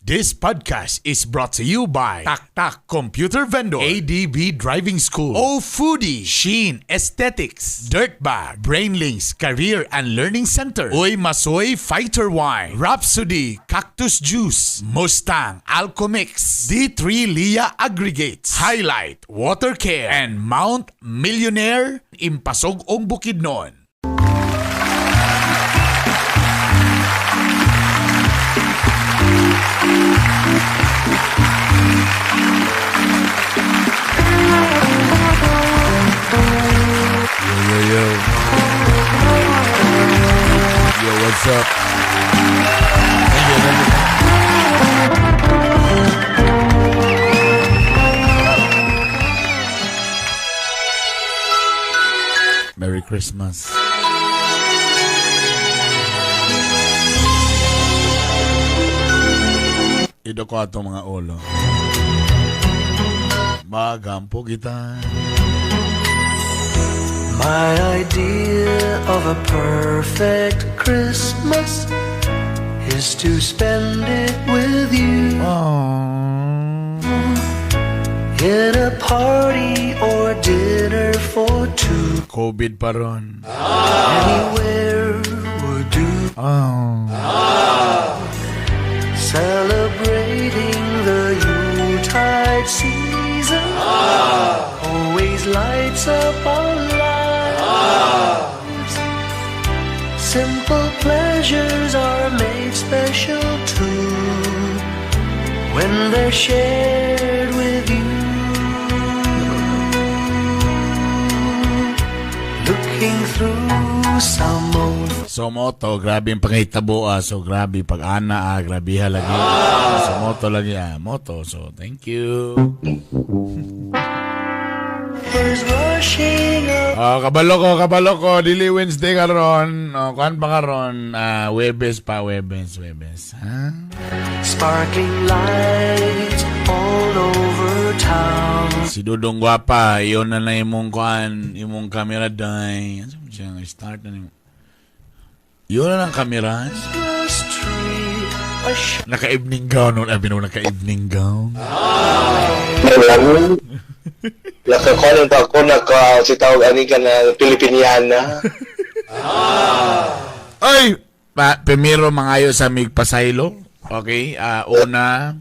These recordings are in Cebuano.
This podcast is brought to you by Tak Tak Computer Vendor, ADB Driving School, O Foodie, Sheen Aesthetics, Dirtbag, Brainlinks Career and Learning Center, Uy Masoy Fighter Wine, Rhapsody Cactus Juice, Mustang Alchemix, D3 Lia Aggregates, Highlight Water Care, and Mount Millionaire Impasog Ong Bukidnon. Yo, yo, yo. Yo, what's up? Thank you, thank you. Merry Christmas. Ido ko atong mga ulo. Magampo kita. My idea of a perfect Christmas is to spend it with you. Aww. In a party or dinner for two. COVID pa ron. Anywhere would do. Oh. Celebrating the Yuletide season always lights up our lives. Simple pleasures are made special too when they're shared with you. Looking through some old So moto, grabe ang pangitabo ah. So grabe pag ana ah, grabe ha lagi. So moto lagi ah, moto. So thank you. There's rushing up. Oh, kabalo ko, dili Wednesday karon. Oh, kuan pa karon, ah, Webes pa, Webes, Webes. Ha? Sparkling lights all over town. Si Dudong Gwapa, iyon na na imong kuan, imong camera day. Ano mo siya start na nimo? Iyon na ng camera. Christmas tree, a Naka-evening gown nun. Abi no, naka-evening gown. Lang. Nakakuan pa ako, naka, si tawag ani ka na Pilipiniana. Ay! Pa, primero mangayo sa migpasaylo. Okay? Una,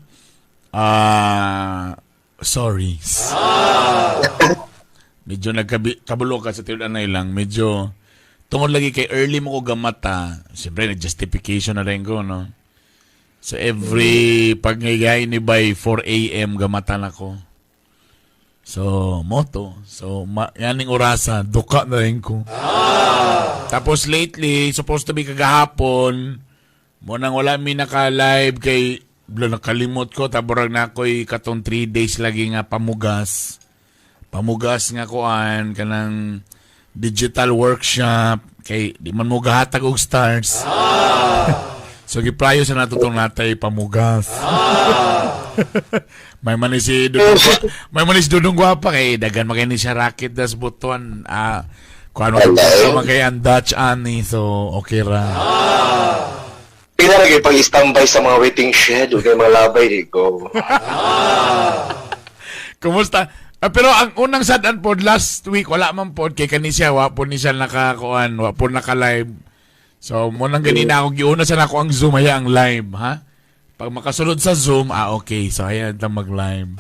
sorry. Medyo nagkabulo ka sa tinud anay lang. Medyo, tungod lagi kay early mo ko gamata. Siyempre, nag-justification na rin ko, no? So, every pag ngayay ni by 4 a.m. gamata na ko. So, moto. So, yaning orasa, duka na rin ko. Tapos lately, supposed to be kagahapon, mo nang wala mi naka-live kay blo nakalimot ko taborag na ako'y katong 3 days lagi nga pamugas. Pamugas nga kuan kanang digital workshop kay di man mo gahatag og stars. So giprayo sa nato tong natay pamugas. May man ni si Dudong, may man ni si Dudong Gwapa kay daghan man kay ni siya racket das butuan. Kuan man kay ang Dutch ani, so okay ra. Pila lagi pag standby sa mga waiting shed ug kay mga labay di ko. Kumusta? Pero ang unang sad-an pod last week wala man pod kay kani siya wa pod ni siya nakakuan, wa pod naka-live. So mo nang ganina ako giuna sa nako ang Zoom aya ang live, ha? Pag makasulod sa Zoom, okay. So ayan ta mag-live.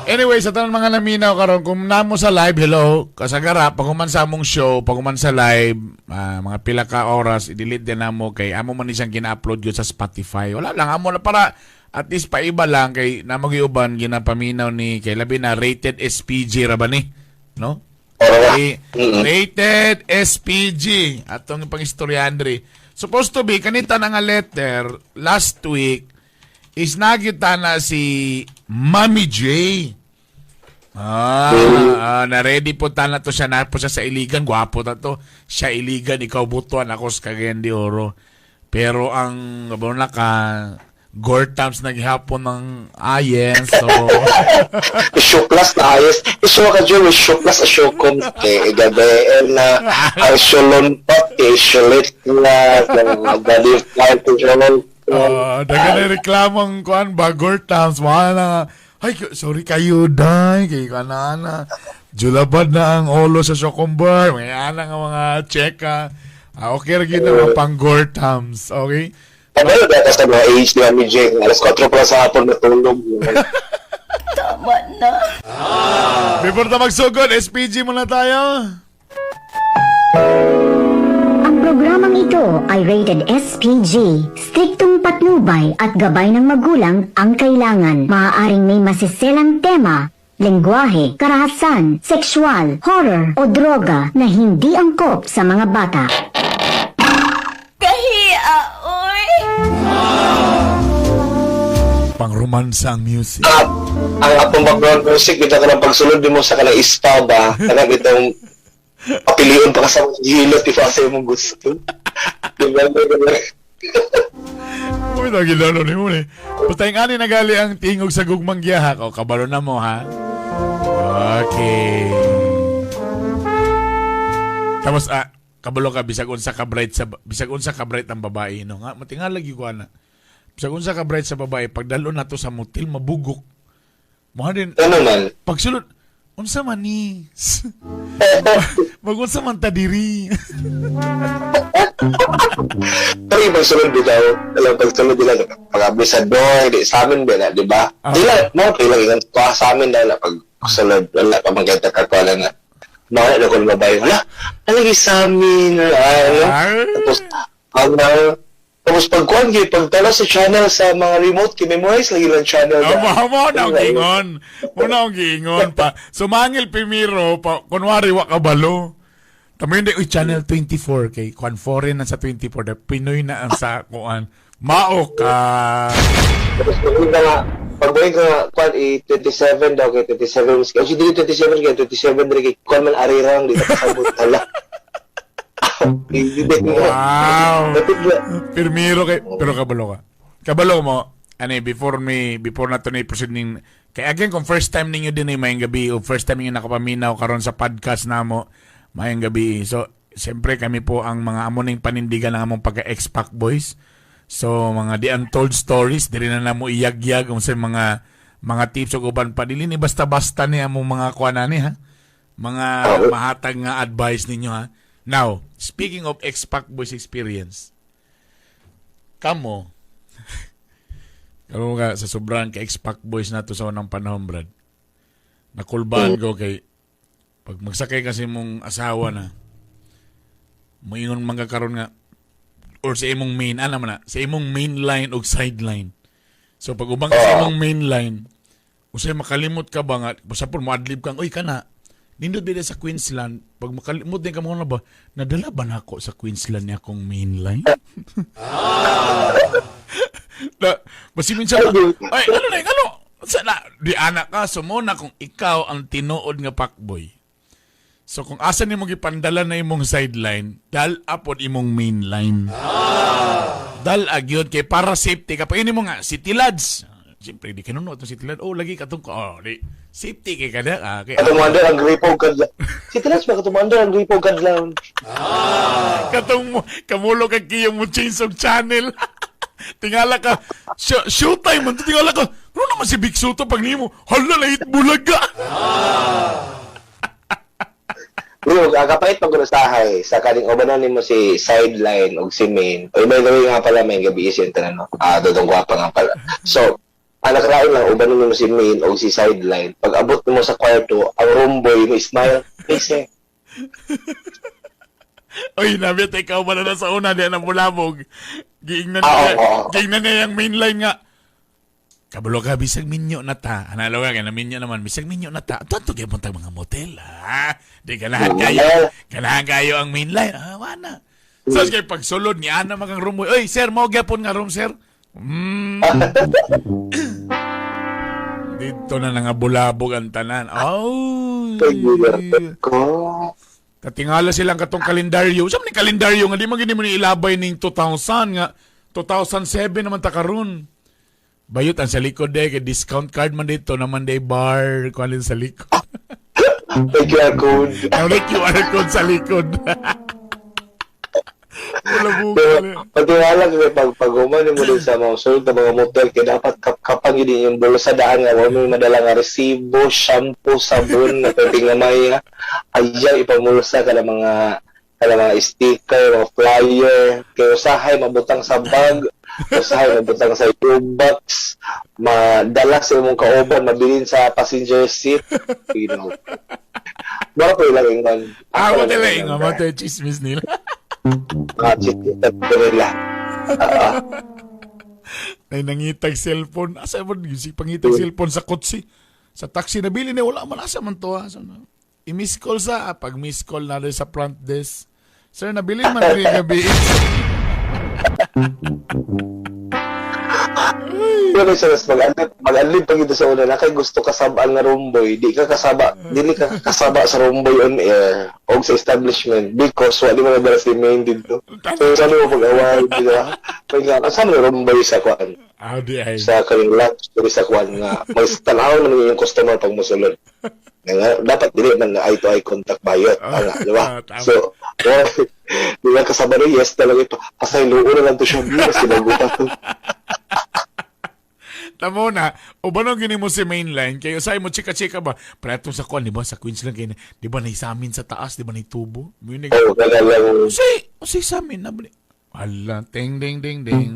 Anyway, sa tanan mga naminaw karon kung namo sa live, hello, kasagara pag human sa among show, pag human sa live, mga pila ka oras i-delete din namo kay amo man ni siyang gina-upload gyud sa Spotify. Wala lang amo na para at least paiba lang kay namo giuban ginapaminaw ni kay labi na rated SPG ra ba ni, no? Okay. Rated SPG atong pangistoryahan diri. Supposed to be kanita na nga letter last week is nagyuta na si Mami J. Na ready po ta na to siya na po siya sa Iligan, gwapo ta to. Siya Iligan, ikaw Butuan, ako sa Cagayan de Oro. Pero ang gabo na ka Gore times naghihapon ng ayes. So Shuklas na ayos. Isyo ka Joe, shuklas a shukom kay gabi na ang shulon pa kay shulit na body part shulompot. Ah, dagan na reklamo ang kuan ba Gortams mga na ay sorry kayo day kay kanana. Julabad na ang olo sa Shokombar, mga ana nga mga cheka. Ah, okay ra gyud na mga pang Gortams, okay? Kabalo ba ka sa mga age ni Mami Jeng? Alas 4 pa lang sa hapon natulog. Tama na. Before ta magsugod, SPG muna tayo. Ang programang ito ay rated SPG. Striktong patnubay at gabay ng magulang ang kailangan. Maaaring may masiselang tema, lengguwahe, karahasan, sexual, horror o droga na hindi angkop sa mga bata. Kahia, oy. Pangromansa ang music. At ang atong background music, bitaw ka ng pagsulod mo sa kanang ispa ba? Kanang itong papilion pa ka sa mga hilot, if asa imong gusto. Diba? Diba? Uy, nagilalo ni mo ni. Basta yung ani nagali ang tingog sa gugmang giyahak. O, kabalo na mo, ha? Okay. Tapos, kabalo ka, bisag unsa ka bright ang babae, no? Nga, matingalag yung kuha na. Bisag unsa ka bright sa babae, pagdalo na to sa motel, mabugok. Mga din, Ano man? pagsulod, unsa man ni? Magunsa man ta diri. Pero yung pagsulod bitaw, alam, pagsulod nila, pag-abli sa door, di, sa amin ba na, di ba? Ah. Di lang, mo, lang, yung kuha sa amin dahil na, pag sulod, wala pa magkita ka kuha lang na, mga na kung babae, wala, nalagi sa amin, ano? Ay. Tapos, ang, tapos pag kuhan, gyud, pag tala sa channel sa mga remote, ki-memorize lagi lang channel. Oh, mo na ang giingon. Mo na ang giingon pa. Sumangil primero pa kunwari wa kabalo. Tamo hindi uy channel 24 kay kuan foreign na sa 24 da Pinoy na ang sa kuan. Mao ka. Tapos pag ka nga, kuhan, eh, 27 daw, kay 27, kasi dili 27, kay 27, dili kay kuhan man arirang, di ka kasabot, hala. Hindi, Wow. Dapat ba? Pirmiro kay pero kabalo ka. Kabalo mo ano eh, before na to ni proceed ning kay again kung first time ninyo din eh maayong gabi o first time ninyo nakapaminaw karon sa podcast namo maayong gabi. So siyempre kami po ang mga amo ning panindigan ng among pagka ex-pack boys. So mga the untold stories diri na namo iyagyag kung sa mga tips ug uban pa dili ni basta-basta ni among mga kuan ani ha. Mga mahatag nga advice ninyo ha. Now, speaking of ex-pack boys experience, kamo, kamo ka sa sobrang ka ex-pack boys na to sa unang panahon, Brad. Nakulbaan ko kay pag magsakay kasi mong asawa na, moingon man ka karon nga or sa imong main, ano man na, sa imong main line o sideline. So pag ubang ka sa imong main line, usay makalimot ka ba nga, basta po mo-adlib kang, uy kana, nindot din sa Queensland, pag makalimot din ka mo na ba, nadala ba na ako sa Queensland niya akong main line? Na, basi minsan, ay, ano na, ano? Sa na, di anak ka, so mo na kung ikaw ang tinuod nga pakboy. So kung asa nimo gipandala na imong sideline, dal apod imong main line. Dal agyod kay para safety ka. Pag mo nga City Lads. Siyempre di kanuno itong City Lads. Oh, lagi katong ko. Oh, di safety kay kada. Ah, kay Katong under ang gripo kadlaw. Si Tilas ba katong under ang gripo kadlaw? Katong mo kamulo kag kiyong mo change of channel. Tingala ka. Showtime man to tingala ka. Ano naman si Big Soto pag nimo? Hala na bulaga. Bro, kapait pag sahay sa kaning ubanan nimo si sideline og si main. Oy, by the way nga pala may gabi is yung tanan no. Ah, dodong gwapa nga pala. So, ang nakalain lang ubanan nimo si main og si sideline. Pag abot nimo sa kwarto, ang room boy mo smile. Hey, sir. Oy, nabit ikaw ba na sa una di na bulabog. Giingnan Ah, niya, oo, oo. giingnan niya yung main line nga. Kabalo ka bisag minyo na ta. Analo ka kay na minyo naman bisag minyo na ta. Tanto gyud tag mga motel ha. Di ganahan kayo. Ganahan kayo ang main line. Ah, wana. So kay pagsulod ni ana magang room boy. Oy, sir, mao gyapon nga room, sir. Dito na nga bulabog ang tanan. Oh. Ko. Katingala silang katong kalendaryo. Sa man ni kalendaryo nga di man gini mo ni ilabay ning 2000 nga 2007 naman ta karon. Bayot ang sa likod de kay discount card man dito naman day bar kuan sa likod. May QR code. Ang may QR code sa likod. Mulabukan Pero eh. pagtiwala ko kay pag human mo din sa mga sulod ng mga motel kay dapat kapkapan yun yung bulsa daan nga wa mo madala nga resibo, shampoo, sabon na pwede nga may ayaw ipamulsa kada mga sticker, mga flyer, kay usahay mabutang sa bag, usahay mabutang sa U-box, madala sa imong kauban, mabilin sa passenger seat. Mara po ilang ingon. Ah, Ako mo lang tila ingon, ingon mo tayo chismis nila. Mga chismis nila. Ah, Ay nangitag cellphone. Asa mo si pangitag cellphone sa kotse. Sa taxi nabili ni wala man asa man to. Asa na. I-miss call sa pag miss call na rin sa front desk. Sir, nabili man rin gabi. Pero sa mas mag-adlib pag ito sa una na kay gusto kasabaan nga romboy, di ka kasaba, dili ka kasaba sa romboy on air o sa establishment because wala mo nadala si main dito. So sa mo pag-away, di ba? Pag nga kasama ni romboy sa kuan, Ah, di ay. sa kaning lunch diri sa kuan nga magtanaw naman yung customer pag mosulod. Nga, dapat dili man nga eye to eye contact bayot, tama, di ba? Ah, tama. So, oh, di ba kasaba rin, yes talaga ito. Pasaylo na lang to siya, mas sinagutan to. Tamo na, o ba nung gini mo si mainline, kayo say mo chika-chika ba? Preto sa kuan, di ba? Sa Queensland kayo, di ba naisamin sa taas, di ba naitubo? Munig. Oh, kaya lang, Usay, usay sa amin, nabli. Ala, ting, ding, ding, ding.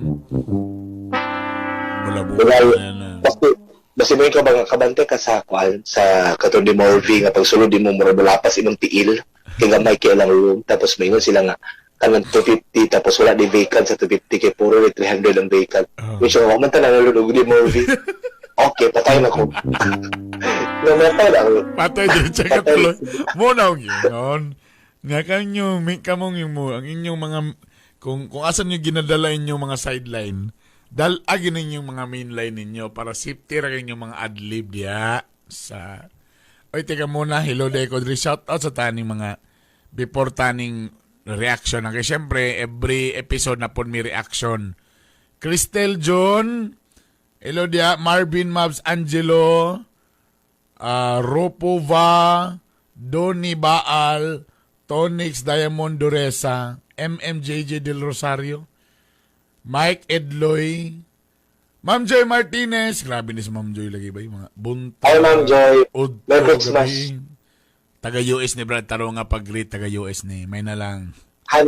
Bulabukan Wala. na na. Kasi, basi mo ka ba nga kabante ka sa kwan sa katong di Morvi nga pagsulod di mo mura balapas imong tiil kay gamay kay lang room tapos maingon sila nga kanang 250 tapos wala di vacant sa 250 kay puro ni 300 ang vacant. Ah. Which wa man tanan nalulog di Morvi. Okay, patay na ko. Namatay na ako. Patay din, check Patay. tuloy. Muna ang yun. Nga kanyo, may kamong yung mo, ang inyong mga, kung asan nyo ginadala inyong mga sideline, dalagin ninyong mga mainline ninyo para safety ra inyong mga adlib diya sa. Oy, teka muna, hello Deco. Dre, shout out sa taning mga before taning reaction. Kaya syempre, every episode na po may reaction. Cristel John, hello dia, Marvin Mabs Angelo, Ropova, Donny Baal, Tonix Diamond Duresa, MMJJ Del Rosario, Mike Edloy, Ma'am Joy Martinez. Grabe ni si Ma'am Joy lagi ba yung mga bunta. Hi, Ma'am Joy. Udto, Merry Christmas. gabi. Taga US ni Brad Taro nga pag-greet taga US ni. May na lang. Hi,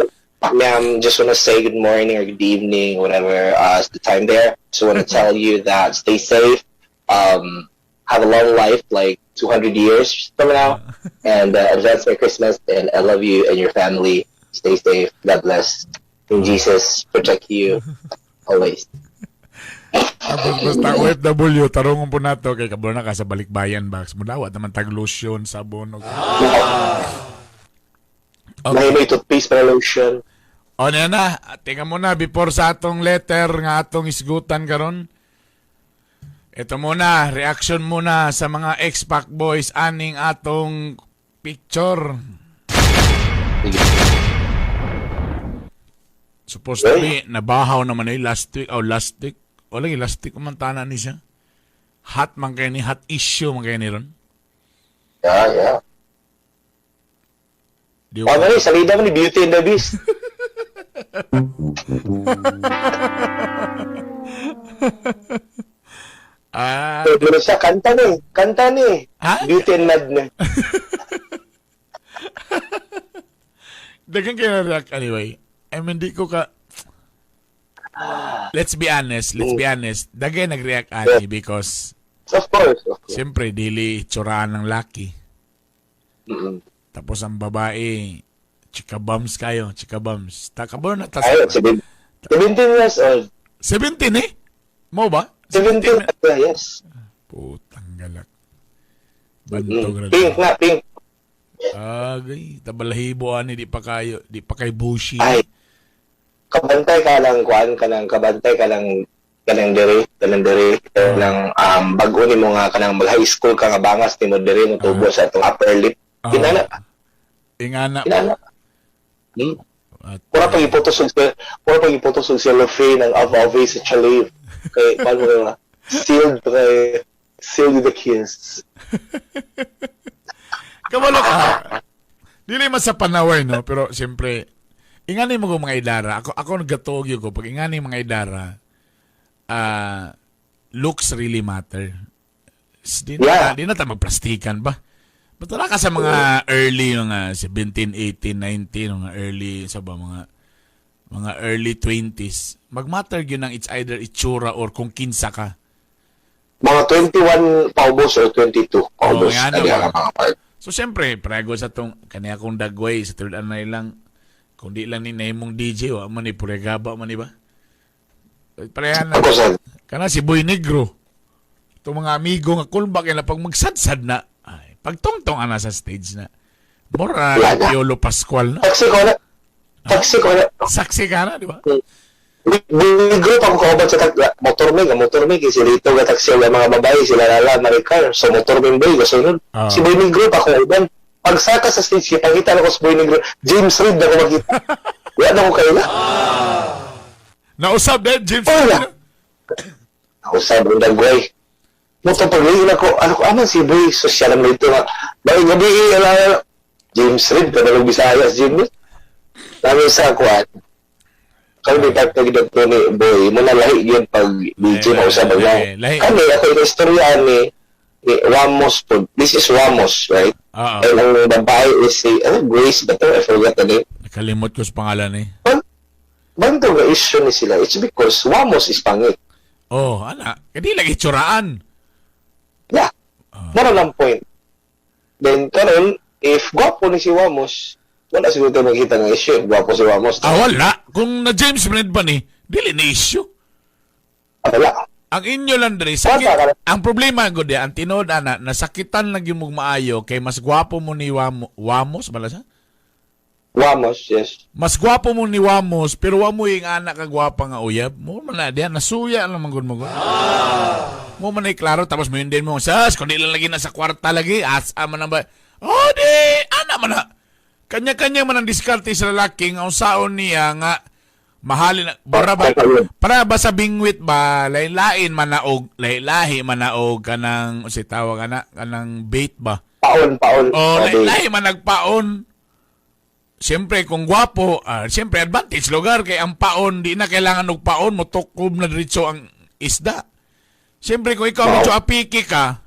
ma'am. Just want to say good morning or good evening, whatever is the time there. Just want to tell you that stay safe. Have a long life, like 200 years from now, and advance Merry Christmas. And I love you and your family. Stay safe. God bless. And Jesus protect you always. Tapos basta OFW, tarungon po nato kay kabalo na ka sa balikbayan box. Mudawat naman tag lotion, sabon. Okay. May may toothpaste para lotion. O na na, tingnan mo na before sa atong letter nga atong isgutan karon. Ito muna, reaction muna sa mga ex-pack boys aning atong picture. Supposed to be, nabahaw naman eh, last week, oh last week. Wala yung last week, umantana ni siya. Hot man kayo ni, hot issue man kayo ni ron. Yeah. Di Oh, ba? ano, salida mo ni Beauty and the Beast. Ah, Pero siya, kanta ni. Kanta ni. Ha? Beauty and Madness. Dagan kayo na-react anyway. I mean, di ko ka. Let's be honest, let's be honest. Dagay nag-react ani because Of course, of course. siyempre dili tsuraan ng laki. Tapos ang babae, chika bums kayo, chika bums. Takabo na tas. Ay, 17 years old. 17 eh? Mo ba? 17, yeah, yes. Putang galak. Bantog ra. Pink na, pink. Agay, tabalahibo ani di pa kayo, di pa kay bushy. Ay, kabantay ka lang, kuan ka lang, kabantay ka lang, kanang dere, kanang dere, kanang bag-o nimo nga kanang mag high school ka nga bangas nimo dere mo tubo sa atong upper lip. Kinana, Ingana. kinana. At, Pura pag ipotos og pura pag ipotos og cellophane ang av sa chalev. Kay paano ka sealed kay sealed with a kiss. Kabalo ka. Dili man sa panaway, no? Pero siyempre, Ingani mo ko mga idara. Ako nagatuog yun ko pag ingani mga idara, ah, looks really matter. Di na, di na ta magplastikan ba? Ba't wala ka sa mga early, mga 17, 18, 19, mga early, sa ba, mga early 20s. Magmatter yun ang it's either itsura or kung kinsa ka. Mga 21 paubos or 22 paubos. Oo, yan Adi naman. ang mga part. So, siyempre, prego sa tong, kaniya kong dagway, sa third anay lang, kung di lang ni imong DJ, wa man ni puregaba man ni ba? Pareha na. Ako sa Kana si Boy Negro. Itong mga amigo nga kulbak na pag magsadsad na, ay, pagtungtong ana sa stage na. Mura, Wala na. Piolo Pascual na. Taxi ko na. Taxi ko na. Saksi ka na, di ba? Negro pa ko kauban sa motor mi, motor mi kay si Lito ga taxi ang mga babae sila Lala Maricar. So motor mi boy gasunod. Si Boy Negro pa ko kauban. Pagsaka sa stage kay pangita na ko si Boy Negro. James Reid na ko makita. Wala na ko kaila. Nausab din, James. Wala. Ako sa ang dagway. Mo to pag na ko, ano ko aman si Boy social ang dito nga. Bay gabi ala ala. James Reid kadalong Bisayas James. Lami sa kuan. Kami may type na gid ni Boy, mo na lahi yun pag DJ Lahi, mo sa lahi, bagay. lahi. Kami ako yung istorya ni Ramos po. This is Ramos, right? Oo. And ang babae is si ano, Grace ba to? I forgot the name. Nakalimot ko sa pangalan eh. Bantog na issue ni sila. It's because Ramos is pangit. Oh, ana. Kadi lagi tsuraan. Yeah. Mara lang point. Then, karon if gwapo ni si Wamos, wala siguro tayo makita ng issue if gwapo si Wamos. Ah, wala. Kung na James Reid ba ni, dili ni issue. Ah, wala. Ang inyo lang diri sakit. Wala ka. Ang problema gud ang tinuod ana nasakitan lang gyud mong maayo kay mas gwapo mo ni Wamos bala siya? Wamos, yes. Mas gwapo mo ni Wamos pero wa mo yung anak ka gwapa nga uyab. Mo man na diyan nasuya lang man gud mo gud. Mo man ay klaro tapos mo yun din mo sas kundi lang lagi na sa kwarta lagi as man ang ba. Oh di ana man na. Kanya-kanya man ang diskarte sa lalaki nga unsaon niya nga mahalin na para ba para ba sa bingwit ba lain-lain man na og lahi-lahi man na og kanang unsay tawag ana kanang bait ba. Paon, paon. Oh, Sabi. lahi man nagpaon. Siyempre kung gwapo, siyempre advantage lugar kay ang paon di na kailangan og paon motukob na diretso ang isda. Siyempre kung ikaw medyo apiki ka,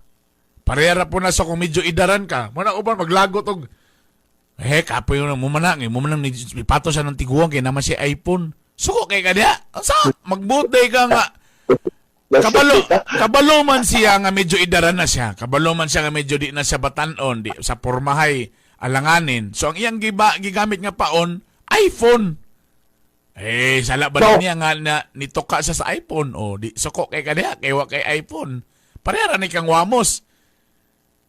parehara po na sa kung medyo idaran ka, mo na uban maglagot og eh kapoy na mo man mo man ni pato siya ng tiguang kay naman siya iPhone. Suko kay ka diha. Unsa magbutay ka nga. Kabalo, kabalo man siya nga medyo idaran na siya. Kabalo man siya nga medyo di na siya batanon, di sa pormahay alanganin. So ang iyang gigamit nga paon, iPhone. Eh, sala ba So- niya nga na nituka siya sa iPhone? O, di suko kay kaniya, kay wa kay iPhone. Pareha ra ni kang wamos.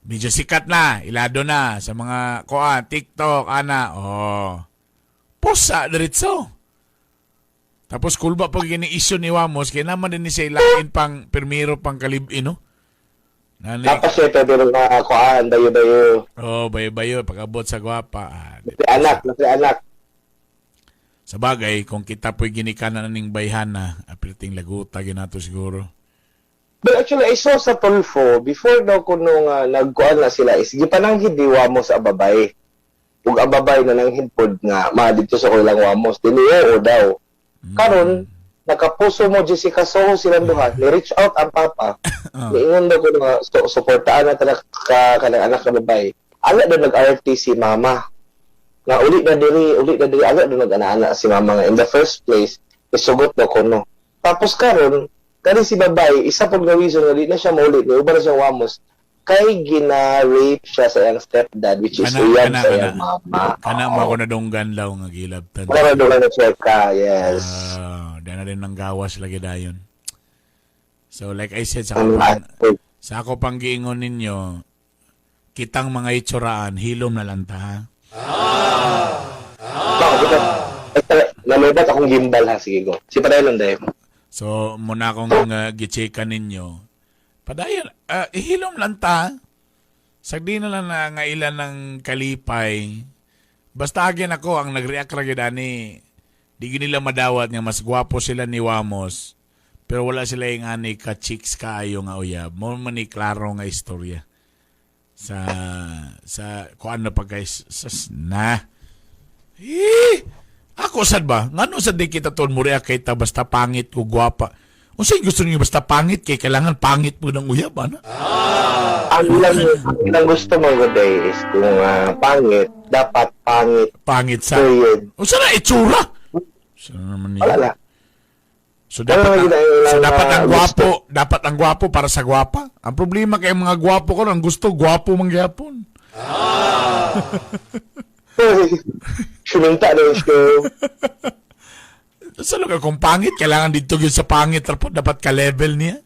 Medyo sikat na, ilado na sa mga kuan, TikTok, ana. Oh. Pusa diretso. Tapos kulba pag gini issue ni Wamos, kaya naman din ni siya ilain pang pirmiro pang kalibin, no? Nani, Tapos siya pwede rin mga kuan, bayo-bayo. oh, bayo-bayo, pag-abot sa gwapa. Ah, di Si anak, si anak. Sa bagay, kung kita po'y ginikanan na ning bayhana, apilting laguta ginato siguro. But actually, I saw sa Tulfo, before daw kuno nga nagkuan na sila, is gipananghid ni Wamos sa babay. Ug ang babay na nanghid pod nga, ma dito sa ilang Wamos. Dili, oo daw. Karon nakapuso mo Jessica Soho silang duha, ni-reach out ang papa. Niingon daw kuno nga, so, suportaan na talaga ka kanang anak na babae. Ala daw nag-RT si mama. Nga uli na diri, ala daw nag-ana si mama nga in the first place, isugot daw kuno. Tapos karon, kani si babae, isa pud nga reason nga di na siya maulit, ni uban na siya wamos, kay gina-rape siya sa iyang stepdad, which is Kana, uyab kana, sa iyang kana. mama. Kana mo ako nadunggan law nga gilabtan. Para daw na check ka, yes. Ah, di na rin nang gawas lagi dayon. So like I said, sa ako Ang pang, sa ako pang giingon ninyo, kitang mga itsuraan, hilom na lang ta, ha? Bakit? Nalobat akong gimbal ha, sige go. Si Padayon lang dayon. So, muna akong gicheka ninyo. Padayon, ihilom lang ta. Sagdi na lang na nga ilan ng kalipay. Basta agin ako, ang nag-react ra gyud ani. Di gyud nila madawat nga mas gwapo sila ni Wamos. Pero wala sila yung ani ka chicks kaayo nga uyab. Mo man ni klaro nga istorya. Sa kuan na pag guys sa na. Eh! Ako sad ba? Ngano sad di kita tuon mo react kay ta basta pangit ko gwapa. Unsay gusto niyo basta pangit kay kailangan pangit mo ng uyab ana? Ang lang gusto mo day is kung pangit, dapat pangit. Pangit sa. Period. Unsa na itsura? Sa naman niya? Wala na. So dapat Wala ang, na, wala so na dapat ang gusto. gwapo, dapat ang gwapo para sa gwapa. Ang problema kay mga gwapo ko ang gusto gwapo man gyapon. Suminta na yung show. Sa lugar kung pangit kailangan dito gyud sa pangit ra po dapat ka level niya.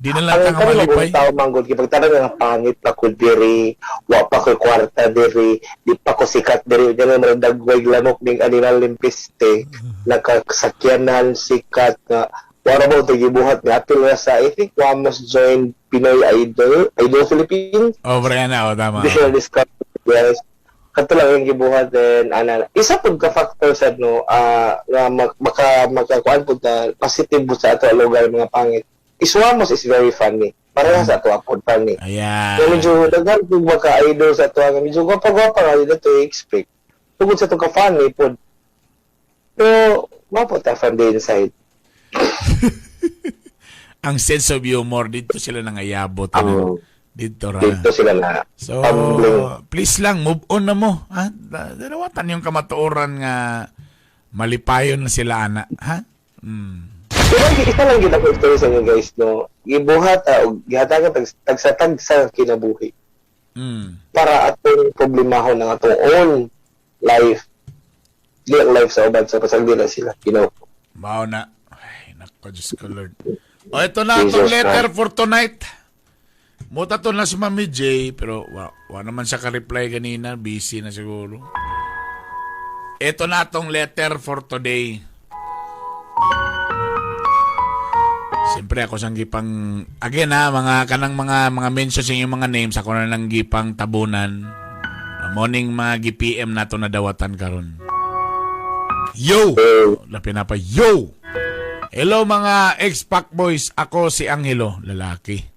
Di na lang Ang ka nga tanong malipay. ng tao manggod kay pagtanong nga pangit pa ko diri, wa pa ko kwarta diri, di pa ko sikat diri, unya nga marag dagway lamok ning animal limpiste, nakasakyanan sikat nga wala mo ito gibuhat nga apil nga sa I think Wamos joined Pinoy Idol, Idol Philippines. Oh, pre na, oh, tama. Additional discount. Yes. Kato lang yung gibuhat then ana isa pud ka factor sad no nga maka makakuan pud ta positive pud sa ato lugar mga pangit. Iswamos is very funny. Pareha sa ato pod funny. Ayan. Kaya medyo daghan pud maka idol sa ato nga medyo gwapa-gwapa nga dili to expect. Tungod sa ato ka funny pod. Pero mapo ta from the inside. Ang sense of humor dito sila nangayabot. Ang ano? Dito ra. Dito sila na So, tumbling. please lang move on na mo. Ha? Dalawatan yung kamatuoran nga malipayon na sila ana, ha? Mm. Pero isa lang gid ako story sa inyo guys no. Gibuhat og gihatagan tag tagsa-tagsa kinabuhi. Para atong problemahon ng atong own life. Di ang life sa uban sa pasag dila sila. You know. Mao na. Ay, nako, Diyos ko, Lord. O, ito na atong Jesus letter Christ. for tonight. Muta to na si Mami J, pero wa naman siya ka-reply ganina. Busy na siguro. Ito na atong letter for today. Siyempre ako sang gipang again ha, mga kanang mga mention sa inyong mga names ako na nang gipang tabunan. Morning mga gi-PM nato na dawatan karon. Yo! Lapi na pa, yo! Hello mga ex-pack boys, ako si Angelo, lalaki.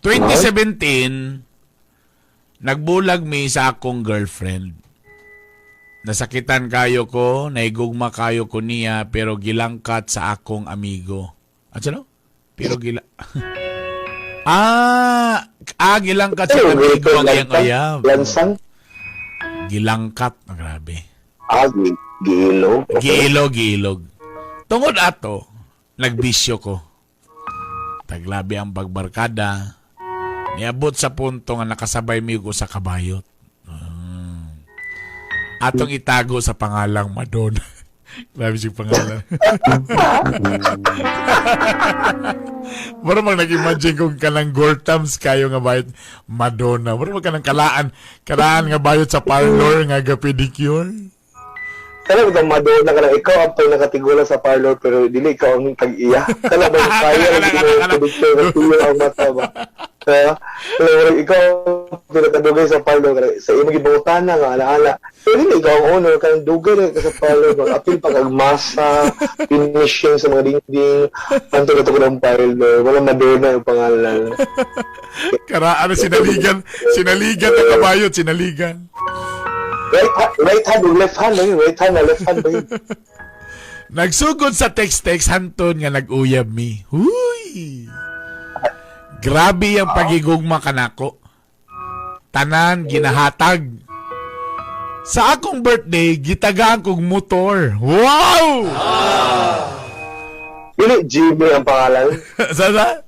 2017, nagbulag mi sa akong girlfriend. Nasakitan kayo ko, naigugma kayo ko niya, pero gilangkat sa akong amigo. At ano? Pero gila... Gilangkat sa amigo ang iyang uyab. Lansang? Gilangkat. Ah, grabe. Giilog. Okay. Giilog, giilog. Tungod ato, nagbisyo ko. Taglabi ang pagbarkada. Niabot sa punto nga nakasabay mi ko sa kabayot. Atong itago sa pangalang Madonna. Grabe siyang pangalan. Mura mang nag-imagine kung kanang Gortams kayo nga bayot Madonna. Mura mang kanang kalaan nga bayot sa parlor nga ga-pedicure. Kala ba Madonna ka na, ikaw ang pinakatigula sa parlor pero dili ikaw ang tag-iya. Kala ba yung kaya Kala, ang kala, kala. pedicure na tiyo ang mata ba? Kaya, kala ikaw ang pinakadugay sa parlor kala, sa imong gibangutana nga alaala. Pero dili ikaw ang owner kanang dugay na ka sa parlor mag-apil pa kag masa, finishing sa mga dingding, anto na to ko ng parlor. Wala Madonna yung pangalan. Karaan na sinaligan. Sinaligan ang kabayot, sinaligan. Right hand o left hand, ba yun? Right hand na left hand ba yun? Nagsugod sa text-text hanton nga nag-uyab mi. Huy! Grabe ang pagigugma kanako. Tanan ginahatag. Sa akong birthday, gitagaan kong motor. Wow! Dili Jimmy ang pangalan. Sa?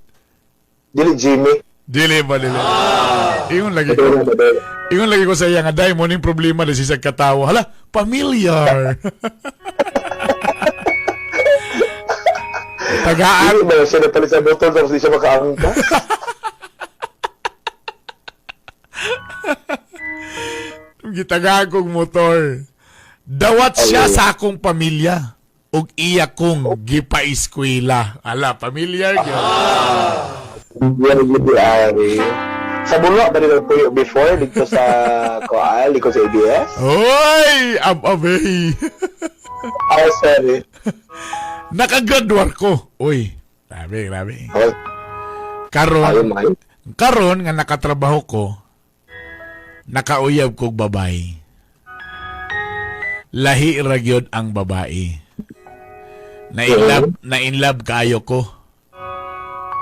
Dili Jimmy. Dili ba dili? Ingon lagi ko. Madonna, Madonna. Ingon lagi ko sa iya nga dai mo ning problema di siya katawa. Hala, familiar. Tagaan Dili ba siya napalit sa motor tapos di siya makaangka? Gitagaan kong motor. Dawat siya sa akong pamilya ug iya kong gipaeskwela. Ala, familiar gyud. Yan ang ay. Sa Bulwa ba nila puyo before? Dito sa Koal, dito sa ABS? Hoy, ab-abay. Oh, sorry. Nakagraduar ko. Uy, grabe, grabe. Oh, Karon, ayaw. karon nga nakatrabaho ko, nakauyab kog babay. Lahi ra gyud ang babae. Na in love kaayo ko.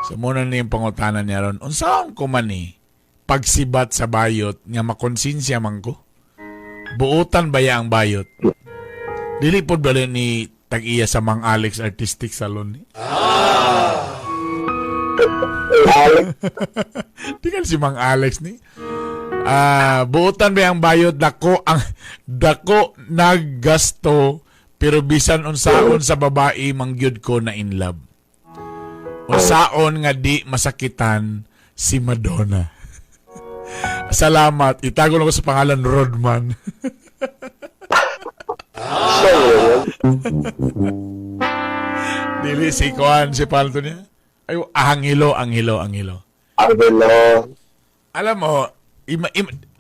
So muna na yung pangutana niya ron. Unsaon ko man ni pagsibat sa bayot nga makonsensya man ko? Buotan ba ya ang bayot? Dili pod ba ni tag-iya sa Mang Alex Artistic Salon ni? Alex. Di kan si Mang Alex ni. Ah, buotan ba ang bayot? Dako ang dako naggasto, pero bisan unsaon sa babae mangyud ko na in love. Unsaon nga di masakitan si Madonna? Salamat. Itago lang ko sa pangalan Rodman. So, yun. Dili si Kuan, si palto niya. Ay, Angelo, Angelo, Angelo. Angelo. Alam mo,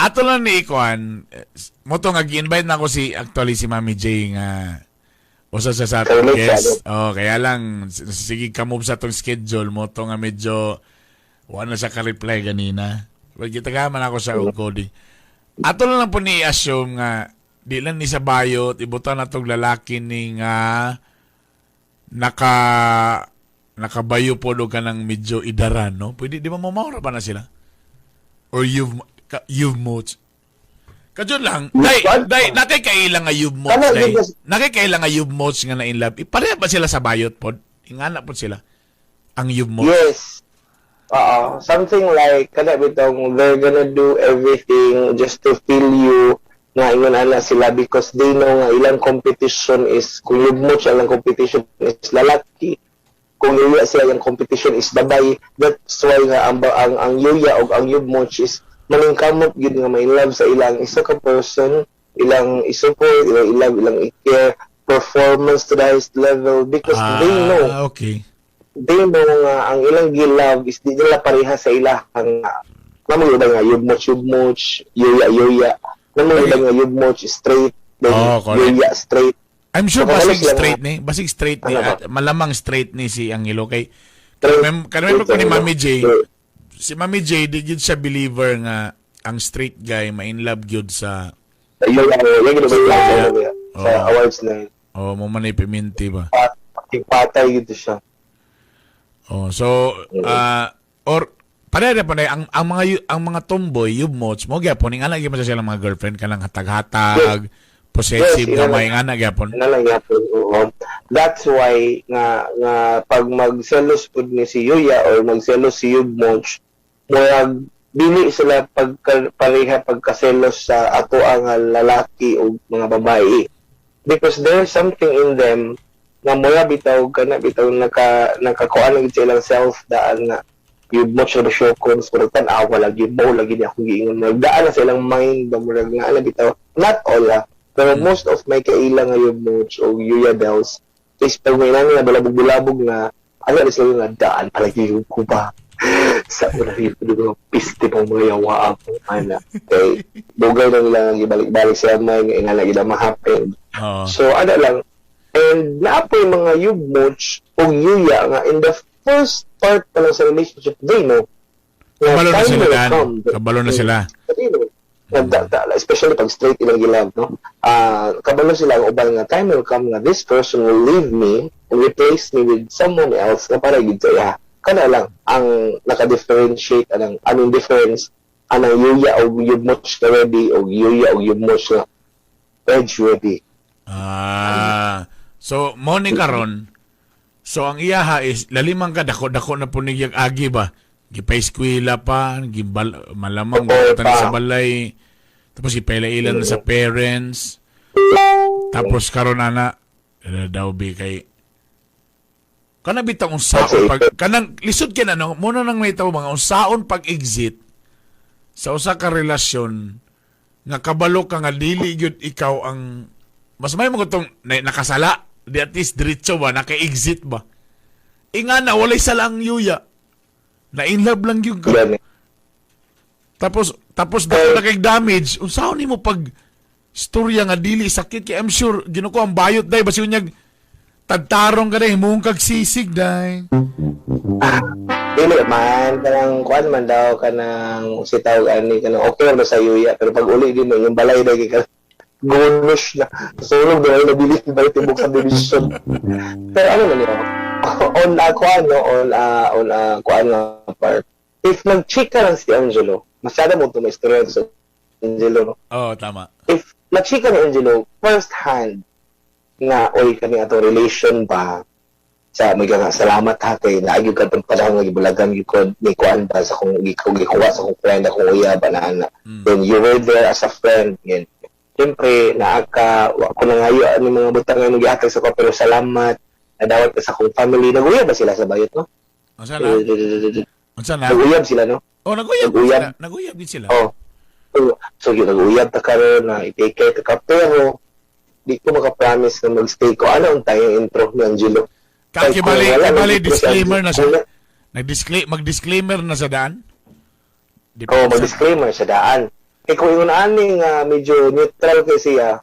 ato lang ni Ikuan, eh, mo to nga gi-invite na ako si actually si Mami J nga usa sa atong Kaya guest. Oh, kaya lang sige ka-move sa atong schedule mo to nga medyo wala na siya ka-reply ganina. But kita man ako sa coding. Ato lang po ni assume nga di lang ni sa bayot, ibutan na tong lalaki ni nga nakabayo po do ka ng medyo idaran, no? Pwede, di ba mamaura ba na sila? Or you've moch. Kadyo lang, day, day, nakay kaila nga you've moch, Ano, day. because- Nakay kaila nga you've moch nga na in love. Ipareha ba sila sa bayot pod? Ingana pod sila. Ang you've moch. Yes. Oo. Something like, kada bitong, they're gonna do everything just to feel you nga ingon ana sila because they know nga ilang competition is, kung yugmo siya, ilang competition is lalaki, kung yuya sila, ilang competition is babae. That's why nga ang yuya o ang yugmoch is maningkamot gyud nga may love sa ilang isa ka person, ilang i-support, ilang i-love, ilang i-care, performance to the highest level because they know they know nga ang ilang gi-love is di nila pareha sa ilahang namo iba nga yugmoch yugmoch, yuya yuya, namo iba nga yugmoch straight, then Oh, correct. yuya straight. I'm sure So, basig sila straight ni, basig straight ni, Ano ba? at malamang straight ni si Angelo kay Straight. Kanemember ko ni Straight, Mami J. Straight. Si Mami J di gyud siya believer nga ang straight guy ma-in love gyud sa Yuya, yuya, yuya, yuya, yuya, sa Oh. awards na yun. Oh, mo man ipiminti ba. Patay gito siya. Oh, so or pareha na panay ang mga tomboy yugmoch mo gyapon ing ana gyud man sa silang mga girlfriend kanang hatag-hatag, possessive, Yes, gamay nga ana gyapon. Ano lang yapon, oo. That's why nga pag magselos pud ni si Yuya or magselos si Yugmoch, murag dili sila pagka, pareha pagkaselos sa ato ang lalaki o mga babae. Because there's something in them nga mura bitaw kana bitaw nakakuan lang sa ilang self daan nga Yugmoch na ba siya kung tan-awa lagi mo lagi niya akong giingon, murag daan na sa ilang mind ba, murag nga ana bitaw. Not all ah, pero most of my kaila nga Yugmoch o Yuya Bells is pag may nani nga balabog-bulabog na ano na sila nga daan palagi yung ko ba sa una rin ko piste pang mga yawa ako ana kay bugay lang lang ibalik-balik sa mind nga ingana gid ma-happen. Oo. So, ano lang. And naapoy mga yugmoch o yuya nga in the first part pa lang sa relationship, they know. Nga Kabalo na time sila will dan. come. Kabalo na sila. They know. Nga especially pag straight ilang gilove, no? Ah, kabalo sila ang uban nga time will come nga this person will leave me and replace me with someone else na para gid sa iya. Kana lang ang naka-differentiate anang anong difference anang yuya o yugmoch na ready o yuya o yugmoch na edge ready. Ah. So mo ni karon. So ang iyaha is laliman ka dako-dako na po niyag agi ba. Gipa-eskwela pa, gibal malamang Oo, buotan pa. sa balay. Tapos gipaila-ila na sa parents. Tapos karon ana eh, daw bi kay kana bitang unsaon pag kanang lisod kay na no mo na nang may tawo mga unsaon pag exit sa usa ka relasyon nga kabalo ka nga dili gyud ikaw ang mas may mo tong nakasala di at least diretso ba naka-exit ba inga na walay sala ang yuya na in love lang gyud ka. Gani. Tapos tapos dako na kay damage, unsaon nimo pag istorya nga dili sakit kay I'm sure ginuko ang bayot day basi unyag tagtarong ka day himong kag sisig day. Dili man, kanang kuan man daw, kanang si tawag ani, kanang okay ba sa yuya, pero pag uli din mo, yung balay dai kay Gonush na. Sulog na wala nabili ba tibok sa division. Pero ano na niyo? On kuan no, on kuan nga part. If nag-chika lang si Angelo, masyado mo ito may istorya sa Angelo, no? Oh, tama. If nag-chika ni Angelo, first hand, nga, oy, kani ato relation ba, sa may nga salamat ha kay naagyo ka pang panahon nga gibulagan gyud ko ni kuan ba sa kung gikuha sa kong friend akong uya ba na ana. Then you were there as a friend yun. Siyempre naa ka wa ko nangayo ani mga butang nga imong gihatag sa ko pero salamat nadawat ka sa akong family. Naguyab ba sila sa bayot, no? Unsa na? Unsa na? Naguyab sila, no? Oh, naguyab gid Naguyab. sila. Naguyab gid sila. Oh. So yun, nag-uyab ta karon na i-take care ta ka pero di ko makapromise na mag-stay ko. Ano ang tayong intro ni Angelo? Kakibali, Kung wala, kibali nag-intro si disclaimer na siya. Angelo. Nag-disclaimer na sa daan. Di Oo, oh, mag-disclaimer sa daan. Eh kung ingon ani nga medyo neutral kay siya,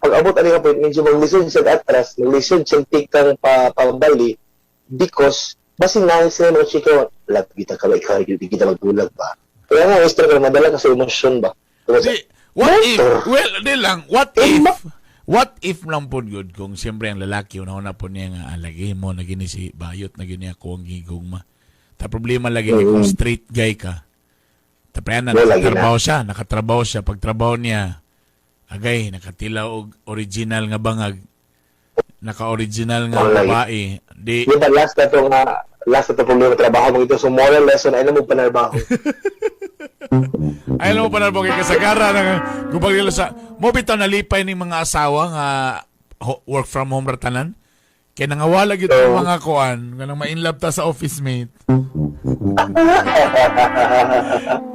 pag abot ani nga point medyo maglisod siya atras, maglisod siya tikang pa pabali because basin na sila mga chika, wala kita ka ba ikaw di kita magbulag ba? Kaya nga istorya ka madala ka sa emosyon ba? Diba Di, what if, Motor. well, di lang, what Eh, if, what if lang po good kung siyempre ang lalaki, una-una po niya nga, alagay mo, na gini si Bayot, na gini ako ang gigugma. Ta problema lagi ni kung straight guy ka. Ta pre na, Wala, lagi na. nakatrabaho siya, pagtrabaho niya, agay, nakatila og original nga bangag, naka-original nga Wala, lagi. babae. Di, Di ba last na to problema trabaho mo ito, so moral lesson ay na mo panarbaho. Ay, alam mo pa na kay kasagara na gubag nila sa mo bitaw nalipay ning mga asawa nga work from home ratanan. Kay nangawala gyud ang Oo. mga kuan, kanang ma-inlove ta sa office mate.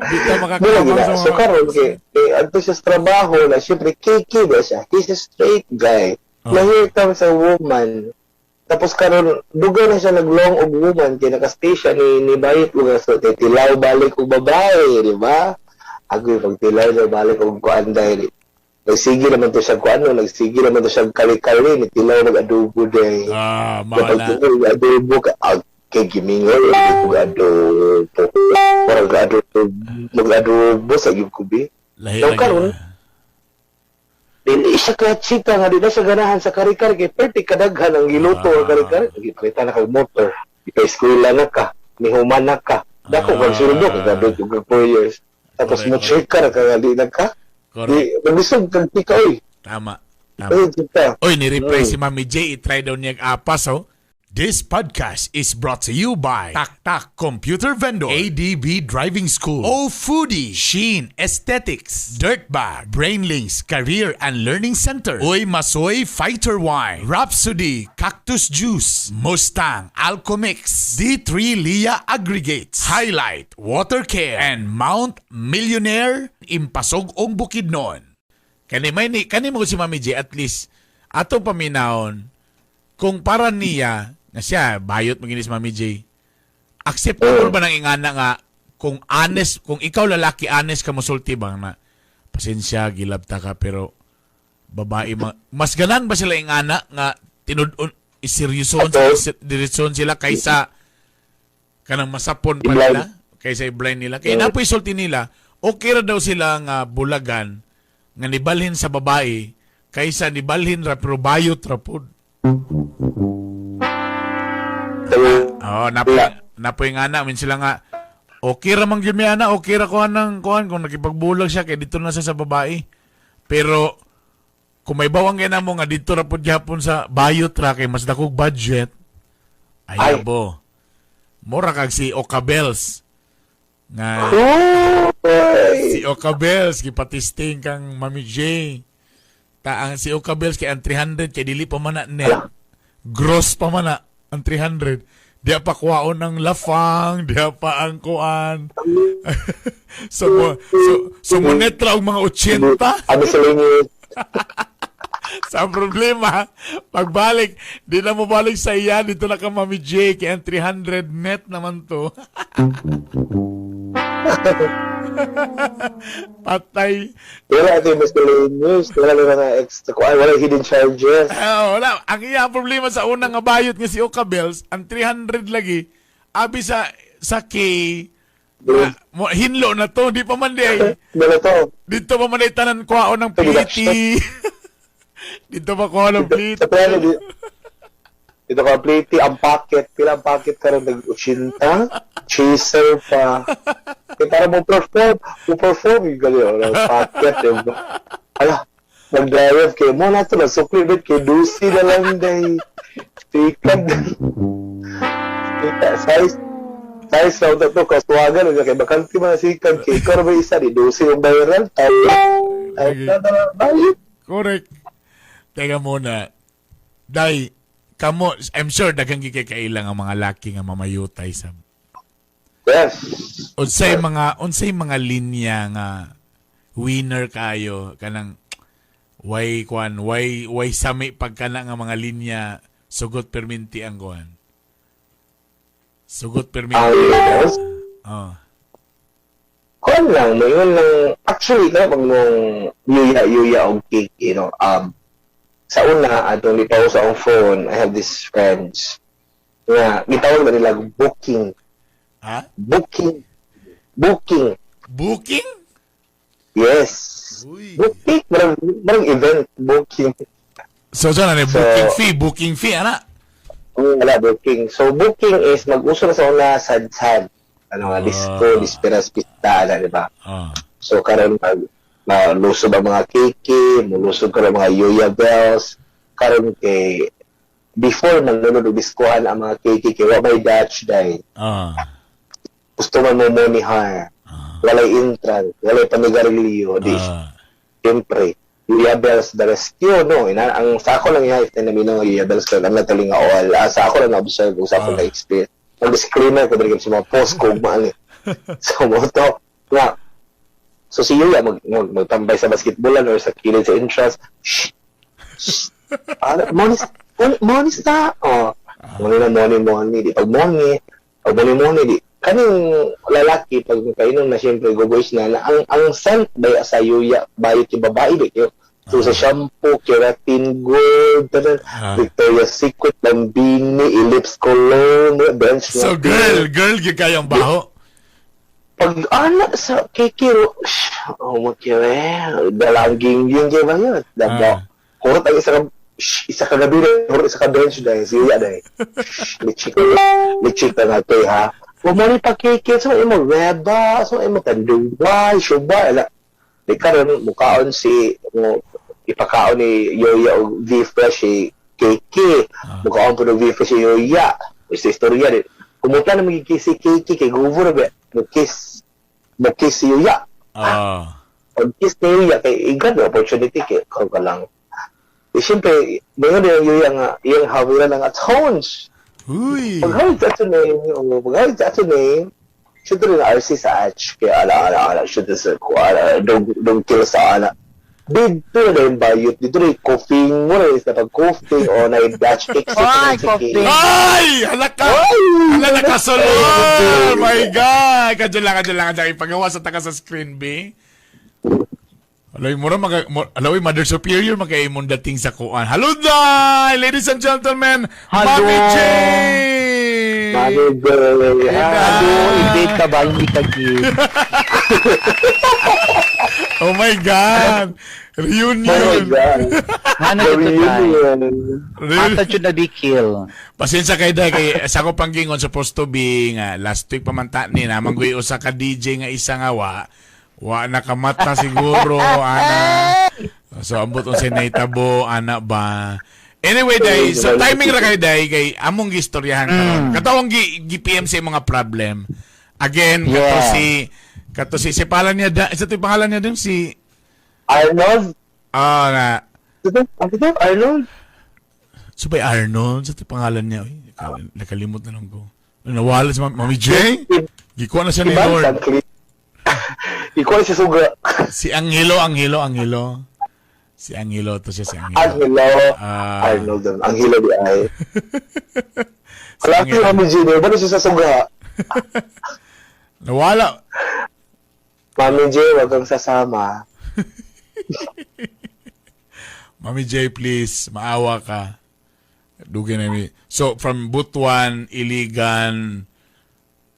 Di ta Wala makakamang gina. sa So mga karon kay adto siya sa trabaho na syempre KK ba siya. He's a straight guy. Oh. Na here comes a woman. Tapos karon dugay na siya naglong og woman kay nakastay siya ni bayot lugar so kay tilaw balik og babae, di ba? Agoy pag tilaw na balik og kuan dahil nagsige naman to siya kuan no, nagsige naman to siya kali-kali ni tilaw mag adobo day. Ah, mao Kapag na. tilaw mag adobo ka ah, kay gimingoy og adobo. Parang adobo, mag-adobo sa gyud ko bi. Lahi So lagi. karon dili siya ka chika nga di na siya ganahan sa kari-kari kay perti kadaghan ang giluto ang kari-kari. Gipalitan na kag motor. Ipa-eskwela na ka, nihuman na ka. Dako kag suldo kag graduate og 4 years. Tapos Correct, mo check ka na ka di na ka. Correct. Di magbisog kag chika oy. Tama. Tama. Oy chika. Oy, ni-reply si Mami J, i-try daw niya ang apas, oh. This podcast is brought to you by Tak Tak Computer Vendor, ADB Driving School, O Foodie, Sheen Aesthetics, Dirtbag, Brainlinks Career and Learning Center, Uy Masoy Fighter Wine, Rhapsody Cactus Juice, Mustang Alchemix, D3 Lia Aggregates, Highlight Water Care, and Mount Millionaire Impasog ong Bukidnon. Kani may ni kani mo si Mami J at least atong paminahon kung para niya nga siya bayot mo gini si Mami J. Acceptable ba nang ingana nga kung honest kung ikaw lalaki honest ka mosulti ba na pasensya gilabta ka pero babae mas ganan ba sila ingana nga tinud-on iseryosohon Ato. diretsohon sila kaysa kanang masapon pa I-blind. nila kaysa i-blind nila kay mm. napoy sulti nila okay ra daw sila nga bulagan nga nibalhin sa babae kaysa nibalhin ra pero bayot ra pod. Oh, napoy napoy nga na min sila nga okay ra man gyud mi ana, okay ra kuan ng kuan kung nakipagbulag siya kay dito na siya sa babae. Pero kung may bawang kay namo nga dito ra pud gyapon sa bayot ra kay mas dakog budget. Ay, Ay. abo. Mura kag si Ocabels nga Oy. si Ocabels gipatisting kang Mami J. Ta ang si Ocabels kay ang 300 kay dili pa man na net. Gross pa man na ang 300. Diya pa kuwaon ang lafang, diya pa ang kuan. So mo net ra og mga 80 Ano sila inyo? sa problema. Pagbalik, di na mo balik sa iya dito na ka Mami J kay ang 300 net naman to. Patay. Wala ito yung miscellaneous. Wala na mga extra. Ay, wala hidden charges. Ah, wala. Ang iya ang problema sa unang nga bayot nga si Oka Bells, ang 300 lagi, abi sa K, Mo hinlo na to, di pa man di ay. Ano to? Dito pa man ay tanan kuhaon ng pliti. Dito pa kuha ng pliti. Sa plano, dito ka plate, ang pocket, pila ang pocket karon nag 80, chaser pa. Eh, para mo perform yung gali, oh, ng pocket, eh. Ala, nag-drive kay mo na to, nasukli bit kay Dusi na lang day. Tikad. Kita, size, size na to, kaswagan, kay bakante man sikad, kay ikaw ba isa, di Dusi yung viral, ay, ay, Correct. Teka muna. Day, kamo, I'm sure daghang gikay kailang ang mga laki nga mamayutay sa Yes. Unsay mga linya nga winner kayo kanang way kwan, way sami pagkana nga mga linya, sugot perminti ang kuan, sugot perminti? Ang yes. Oh. Kuan lang, mo yun lang, actually, kaya pag nung yuya-yuya og cake, sa una, atong di pa ako sa akong phone, I have these friends, nga, gitawag ba nila booking, Ha? Booking, booking, Booking? Yes. Uy. Booking, marang event, booking. So na So, booking fee ana. Wala, booking. So, booking is, mag-uso na sa una, sad-sad. Ano nga, disco, disperas, pista, na, di ba? Oh. So karon mag malusob ang mga keke, mulusob karon mga yuya bells, karon kay before manunod og diskuhan ang mga keke kay wa may Dutch day. Gusto man mo money hire. Walay entrance, walay panigarilyo, di. Siyempre, Yuya Bells the rescue, no? Ina, ang sa ako lang iya, if naminaw nga Yuya Bells, ang nataling nga all, sa ako lang na-observe, kung sa ako na experience. Ang disclaimer ko dali sa mga post ko, maan eh. So, mo to, nga, so si Yuya mag, magtambay sa basketballan or sa kilid sa entrance. Shh! Shh! Ah, money, money, money sa, oh. Money na money, money. Di, pag money, pag money, money, di. Kaning lalaki, pag kainom na siyempre, go boys na, na ang scent ba sa Yuya, bayot yung babae, di kayo. So, sa shampoo, keratin gold, tanan, Victoria's Secret, Lambini, Ellipse Cologne, bench. So girl, girl gyud kayong baho. Pag ana sa kikiro, oh mo kire, dalang gingging kay ba yun? Dabo. Kurot ang isa ka gabi rin, kurot isa ka bench dahil, siya dahil. Lichik, lichik na nga kay ha. Huwag mo rin pa kiki, so imo reba, so imo tanduway, suba, ala. Di karon mukaon si mo ipakaon ni Yoya og V-Fresh si Kiki. Mukaon po ng V-Fresh si Yoya. Isa istorya din. Kumuta na magiging si Kiki kay Gubo na ba? Mo-kiss si Yoya. Pag kiss ni Yuya kay i-grab the opportunity kay karon ka lang. Eh, siyempre, ngayon din ang Yuya nga, iyang hawiran ng atones. Uy. Pag hawid sa ato name, o pag hawid sa ato name, syempre rin RC sa H, kaya ala, ala, ala, syempre sa ko, ala, dong kill sa ala. Dito na yung bayot, dito na yung coughing mo na yung pag coughing o na yung Dutch exit Ay, na sa coughing. Ay! Hala ka! Hala nakasulod! My God! Kadyo lang, kadyo lang, kadyo lang. Ipagawa sa taka sa screen, B. Alay mo ra maka alaway Mother Superior makaimong dating sa kuan. Hello day, ladies and gentlemen. Hello. Mami J. Mami girl. Hello, i-date ka ba? Hindi ka gay. Oh my God. Oh my Reunion. God. Ano The ito tayo? reunion. Reunion. Ata jud na be kill. Pasensya kay day kay sa ako panggingon supposed to be nga last week pamanta ni na mangguy usa ka DJ nga isa nga wa nakamata siguro ana. So ambot unsay nahitabo ana ba. Anyway day, so timing ra kay day kay among gistoryahan karon. Katawang gi PM sa mga problem. Again, kato si pangalan niya da, isa to yung pangalan niya din si Arnold. Ah na Ito, ito, Arnold. So by Arnold, sa ito pangalan niya. Uy, nakalimot na lang ko. Nawala si Mami J? Gikuha na siya ni Iban, Lord. San Cli- Ikaw si Suga. Si Angelo, Angelo, Angelo. Si Angelo, to siya si Angelo. Angelo. Ah. Arnold. Angelo di ay. Si Wala si Angelo. Mami J. Ba siya sa Suga? Nawala. Mami J, wag kang sasama. Mami J, please, maawa ka. Dugay na mi. So, from Butuan, Iligan,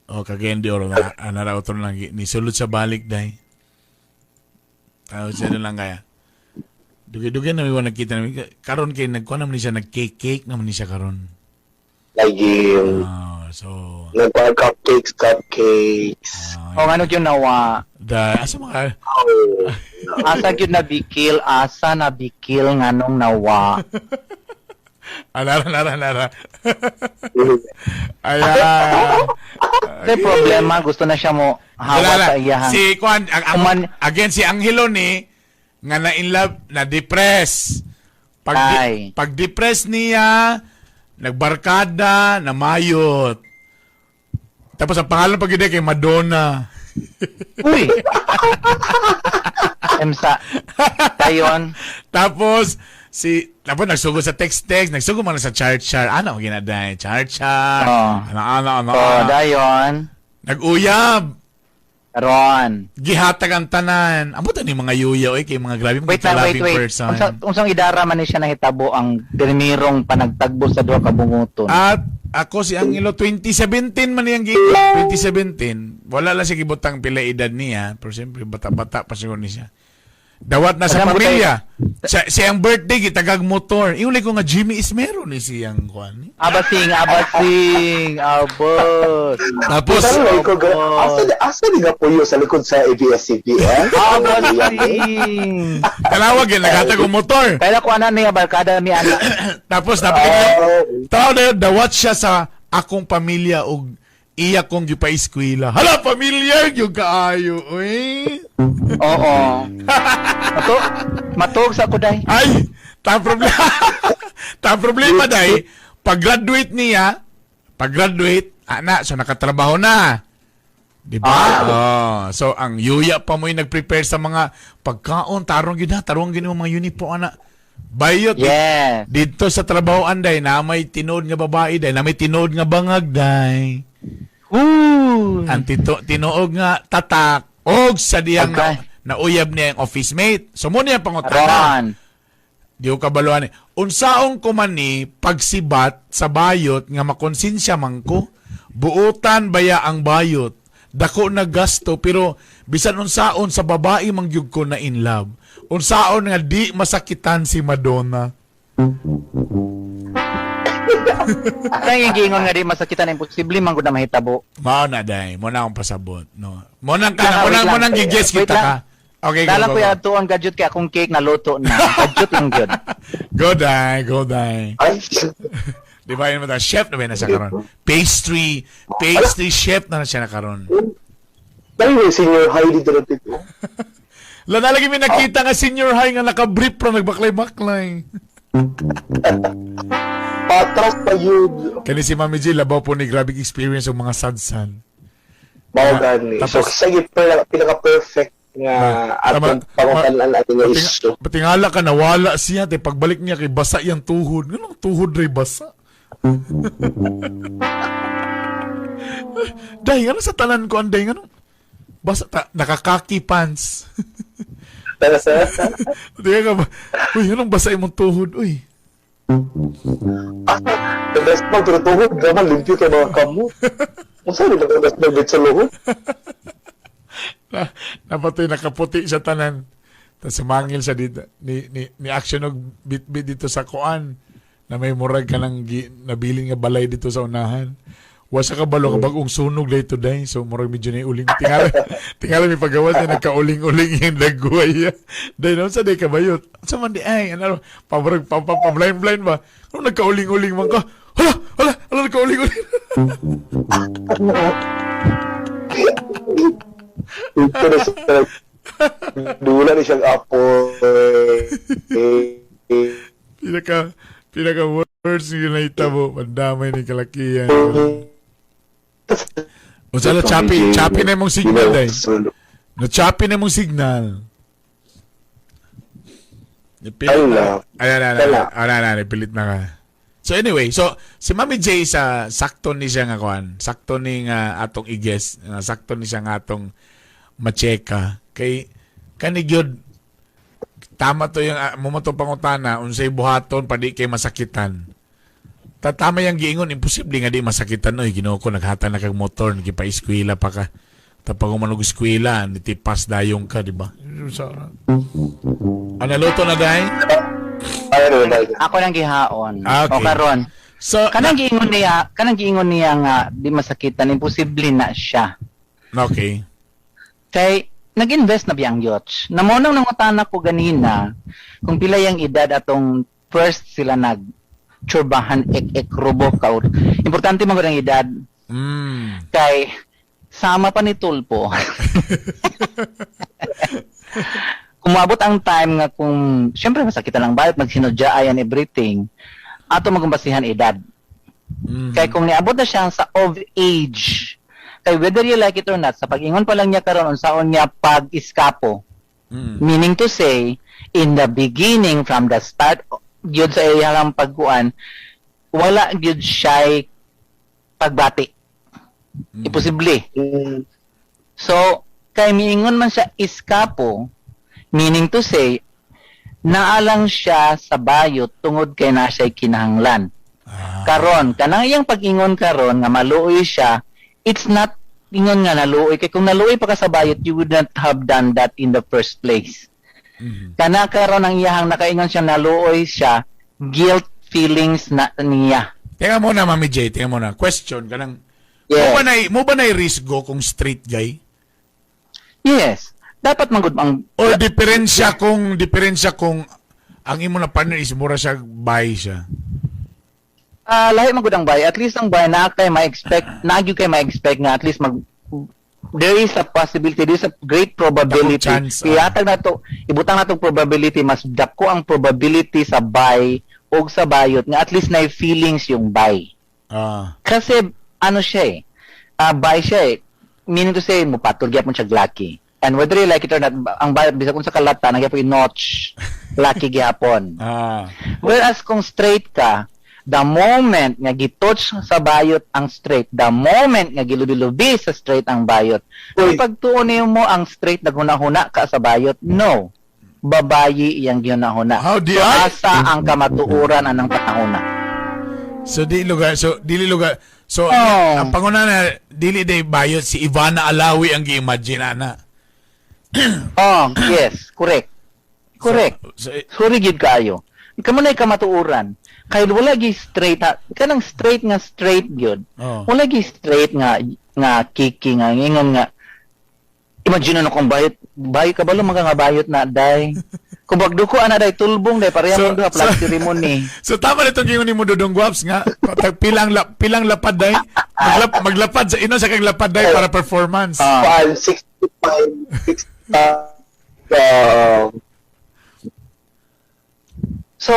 O Cagayan de Oro na anara otro lang ni sulod sa balik dai. Tao siya na lang kaya. Dugi-dugi na may wala nakita namin. Karon kay nagkuha naman ni siya, nag-cake-cake naman ni siya karon. Lagi Oh, so nagpa cupcakes, cupcakes. O ngano gyud nawa. Da asa mga Oh. Asa gyud na bikil, asa na bikil nganong nawa. Anara, anara, anara. Ayan. Kasi problema gusto na siya mo Wala hawa na. sa iyahang. Si Kwan, Kuman- again, si Angelo ni, nga na in love, na depress. Pag, Ay. pag depress niya, nagbarkada, namayot. Tapos ang pangalan pag yun kay Madonna. Uy. Emsa. Dayon. Tapos, tapos nagsugod sa text-text, nagsugod man na sa char-char. Ano ang ginaday? Char-char. Oo. Ano, ano, ano, Oh, ano. dayon. Nag-uyab. Karon. Gihatag ang tanan. Amo ni mga yuya oy kay mga grabe mga Wait lang, wait, loving wait. person. Unsang idara man ni siya nahitabo ang pirmirong panagtagbo sa duha ka bunguton. At ako si Angelo 2017 man niyang gi 2017. Wala lang siya gibutang pila edad niya, pero siyempre bata-bata pa siguro ni siya. Dawat na sa Alam mo, pamilya. Sa siyang birthday gitagag motor. Iulay ko nga Jimmy Ismero ni siyang kuan. Abasing, abasing, abos. Tapos Saan lang ko asa asa di ka puyo sa likod sa ABS-CBN? Abasing. talawag yun naghatag og motor. Kaya ko ana niya barkada mi ana. Tapos napakita tao na yun, dawat siya sa akong pamilya og iya kong gipa-eskwela. Hala, pamilyar yung kaayo, uy. Oo. Matug, matug sa ko day. Ay, ta problema. Ta problema day, pag-graduate niya, pag-graduate, ana, so nakatrabaho na. Di ba? Oh, so ang yuya pa mo'y nag-prepare sa mga pagkaon, tarong gyud ha, tarong gyud yung mga uniform ana. Bayot Yes. dito sa trabaho anday na may tinuod nga babae day, na may tinuod nga bangag day. Woo. Ang tinuog nga tatak og sa diyang nauyab niya ang office mate. So mo niya pangutana. Karon. Di ko kabaluan eh. Unsaong ko man ni pagsibat sa bayot nga makonsensya man ko. Buotan baya ang bayot. Dako na gasto pero bisan unsaon sa babae man gyud ko na in love. Unsaon nga di masakitan si Madonna. Ang yung giingon nga di masakitan imposible man gud na mahitabo. Mao na day, mo na akong pasabot, no. Mo nang Wait kana, mo lang, nang mo nang wait lang. gi-guess Wait kita lang. ka. Okay, go, Dala go, ko go. yung gadget kay akong cake na luto na. Gadget lang gyud. Go day, go day. Ay, Di ba yun mo chef na ba na siya karon? Pastry chef na na siya na karon. dahil may senior high dito na tito. La na lagi may nakita nga senior high nga naka-brief pro nagbaklay-baklay. Patras pa yun. Kani si Mami G labaw po ni grabe experience og mga sadsan. Mao gani. So, Tapos- sige, pinaka-perfect nga atong pangutan-an ating nga issue. Patingala ka nawala siya te pagbalik niya kay basa yang tuhod. Nganong tuhod ray basa? Day ano sa tanan ko anday nganong basa ta, nakakaki pants. Di ka ba? Uy, anong basa imong tuhod? Uy. The best pag pero tuhod naman limpyo kay mga kamo. Unsa rin ang best pag sa luhod? Na, napatoy nakaputi sa tanan. Tapos sumangil siya dito. Ni action og bitbit dito sa kuan na may murag ka ng nabilin nga balay dito sa unahan. Wa siya kabalo ka bagong sunog late today. So murag medyo na uling. Tingala, tingala may pagawas na nagkauling-uling yung nagguhay. Dahil naman sa day kabayot. Sa man di ay, ano, pamarag, pa, pa, pa, blind, blind ba? Ano nagkauling-uling man ka? Hala, hala, hala, nagkauling-uling. Ito na sa dula ni siyang apoy. Pinaka, pinaka worst yung nahitabo. Pandamay ni kalakihan. O sala, choppy, choppy na imong signal, day. Na choppy na imong signal. Nipilit na. Ala. Ayan, ayan, Ala. ayan, ayan, ayan, nipilit na ka. So anyway, so si Mami J sa sakto ni siya nga kuan, sakto ni nga atong i-guess, nga sakto ni siya nga atong macheka kay kani gyud tama to yung mo to pangutana unsay buhaton pa di kay masakitan. Tatama yung giingon, imposible nga di masakitan oy. Ginoo ko, naghatag na kag motor, nagpa-eskwela pa ka. Tapos kung manug eskwela, nitipas dayong ka, di ba? So, ah, naluto na day? Ay, ano, dai. Ako nang gihaon. Ah, okay. O karon, So, kanang giingon niya nga di masakitan, imposible na siya. Okay. Kay nag-invest na biyang yacht. Namonang nangutana ko ganina kung pila yang edad atong first sila nag tsurbahan ek ek robo ka. Importante man gud ang edad kay sama pa ni Tulpo. Kung maabot ang time nga kung syempre masakitan ang bayot, magsinodya and everything, ato magumbasihan edad. Kay kung niabot na siya sa of age, kay whether you like it or not, sa pag-ingon pa lang niya karon unsaon niya pag-iskapo. Meaning to say, in the beginning, from the start, gyud sa iyang pagkuan, wala gyud siya pagbati. Imposible. So, kay miingon man siya iskapo, meaning to say, naalang siya sa bayot tungod kay na siya'y kinahanglan. Karon, kanang iyang pag-ingon karon nga maluoy siya, it's not ingon nga naluoy kay kung naluoy pa ka sa bayot, you would not have done that in the first place. Kana karon ang iyahang nakaingon siya naluoy siya, guilt feelings na niya. Teka muna, Mami J. Teka muna. Question, kanang, mo ba na risgo kung straight guy? Yes. Dapat man gud ang Or diferensya kung ang imo na partner is mura siya bi siya? Ah, lahi man gud ang bi. At least ang bi na kay ma-expect, na gyud kay ma-expect nga at least mag there is a possibility, there is a great probability. Dako chance, ah. Ihatag nato, ibutang nato probability, mas dako ang probability sa bi og sa bayot nga at least na feelings yung bi. Kasi ano siya eh, bi siya eh. Meaning to say, mupatol gyapon siya lucky. And whether you like it or not, ang bayot bisag unsa kalata nagyapon notch lucky gyapon. Whereas kung straight ka, the moment nga gitouch sa bayot ang straight, the moment nga gilubi-lubi sa straight ang bayot, Uy. kapag tuon mo ang straight, naghuna-huna ka sa bayot, no. Babayi iyang gihuna-huna. How di So, ay? asa ang kamatuoran anang panahuna? So di lugar, so dili lugar. So Oh. ang panguna na dili day bayot, si Ivana Alawi ang gi-imagine ana. Oh, yes, correct. Correct. So, eh, Sorry gid kaayo. Kamo na kamatuoran. Kay wala gi straight ha, kanang straight nga straight gyud. Wala gi straight nga nga kiki nga ingon nga imagine na kung bayot bayot kabalo mga nga bayot na day. Kung bagduko ana day tulbong day pareha mo duha flag ceremony. So tama na itong gingon ni mo, Dodong Guaps, nga tag pilang lapad day maglapad sa ino sa kag lapad day para performance. Ah. 5, 65, 65, So,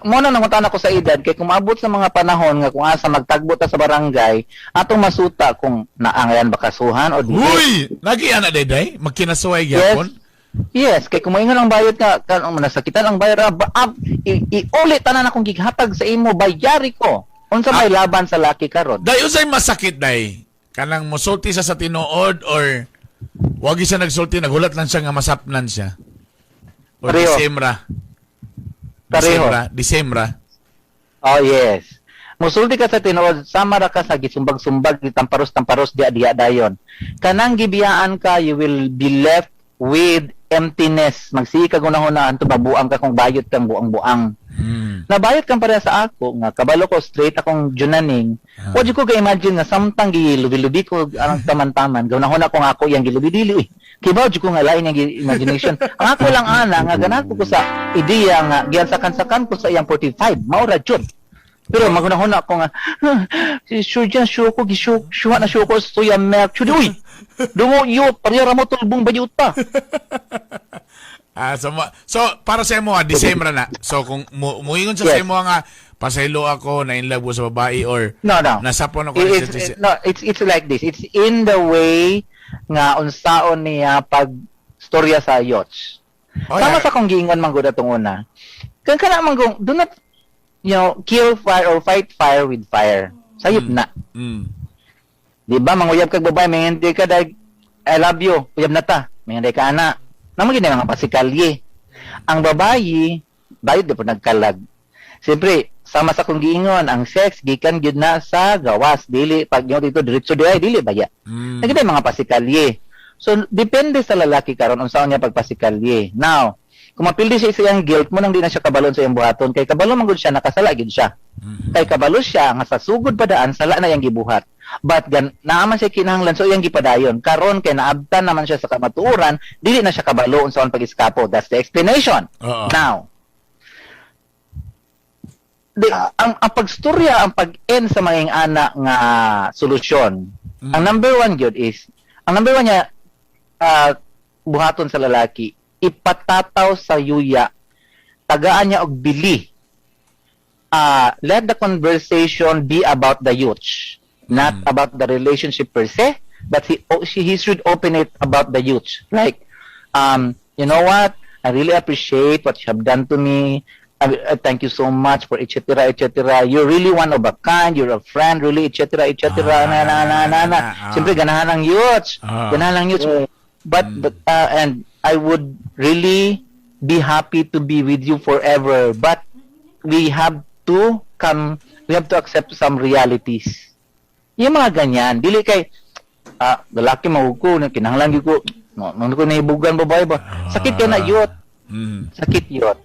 mo na nangutan ako sa edad kay kung maabot sa mga panahon nga kung asa magtagbo ta sa barangay, atong masuta kung naangayan ba kasuhan o dili. Uy, lagi ana day day magkinasuway gyapon. Yes, kay kung moingon ang bayot nga kan nasakitan ang bayot ah, iuli tanan akong gighatag sa imo, bayari ko. Unsa may laban sa laki karon? Day, unsay masakit day? Kanang mosulti sa tinuod or wagi siya nagsulti, nagulat lang siya nga masapnan siya? Or Pareho. Decembra. Pareho. Decembra, Decembra. Oh, yes. Musulti ka sa tinuod, sama ra ka sa gisumbag-sumbag, gitamparos-tamparos diya diya dayon. Kanang gibiyaan ka, you will be left with emptiness. Magsige ka gunahuna anto babuang ka kung bayot kang buang-buang. Nabayot kang pareha sa ako nga kabalo ko straight akong junaning. Wa jud ko ga-imagine nga samtang gilubi-lubi ko ang taman-taman, gunahuna ko nga ako iyang gilubi-dili. Uy, kibaw jud ko nga lain ang imagination. Ang ako lang ana nga ganahan ko sa ideya nga giansakan-sakan ko sa iyang 45, mao ra jud. Pero magunahuna ko nga, "Huh, si sure dyan, sure ko, gisure, sure na sure ko, soya milk, sure, uy, dungo yut, pareha ra mo tulbong bayot pa." Ah, so para sa imo, ah, December na. So kung muingon sa imo nga pasaylo ako na in love ko sa babae or No. nasapon ako No, it's like this. It's in the way nga unsaon niya pag storya sa yacht. Oh, Tama yeah. sa kong giingon man gud atong una. Kang kana man kung do not kill fire or fight fire with fire. Sayop na. Di ba manguyab kag babae, may hindi ka dag I love you, uyab na ta. May hindi ka ana. Namo gid mga pasikalye. Ang babayi, bayot di po nagkalag. Siyempre, Sama sa kong giingon, ang sex gikan gyud na sa gawas, dili pag ingon dito diretso diay, dili baya. Nagita mga pasikalye. So depende sa lalaki karon unsaon niya pagpasikalye. Now, kung mapildi siya sa iyang guilt mo nang di na siya kabalon sa iyang buhaton kay kabalo man gud siya nakasala gid siya. Kay kabalo siya nga sa sugod pa daan sala na iyang gibuhat. But gan naa man siya kinahanglan, so iyang gipadayon. Karon kay naabtan naman siya sa kamatuoran, dili na siya kabalo unsaon pag-eskapo. That's the explanation. Oo. Now, di, ang pagstorya, ang pag-end sa mga ana nga solusyon. Ang number one gyud is, ang number one niya, buhaton sa lalaki, ipatataw sa yuya, tagaan niya og bili. Let the conversation be about the youth, not about the relationship per se, but he, oh, she, he should open it about the youth. Like, you know what? I really appreciate what you have done to me. I thank you so much for etc. etc. You're really one of a kind. You're a friend, really, etc. etc. Na na na na na. Siyempre, ganahan ang youth. Ganahan ang youth. But and I would really be happy to be with you forever. But we have to accept some realities. Yung mga ganyan, dili kay lalaki mo ko na kinahanglan gyud ko no, no ko nahibugan babae ba. Sakit kay na youth. Sakit youth.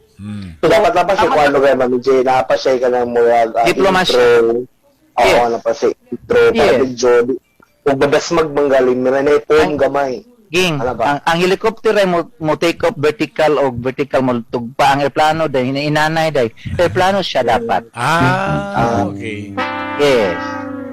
So, dapat na pa siya kung ano kay Mami J, napa siya ka ng murag Diplomacy. intro. Oo, na pa siya intro. Para medyo, kung babasmag manggaling, nila na ipong gamay. Ging, Ano ba? ang helicopter ay mo take off vertical o vertical mo tugpa ang eroplano dahil inanay dahil eroplano siya dapat. Ah, okay. Yes.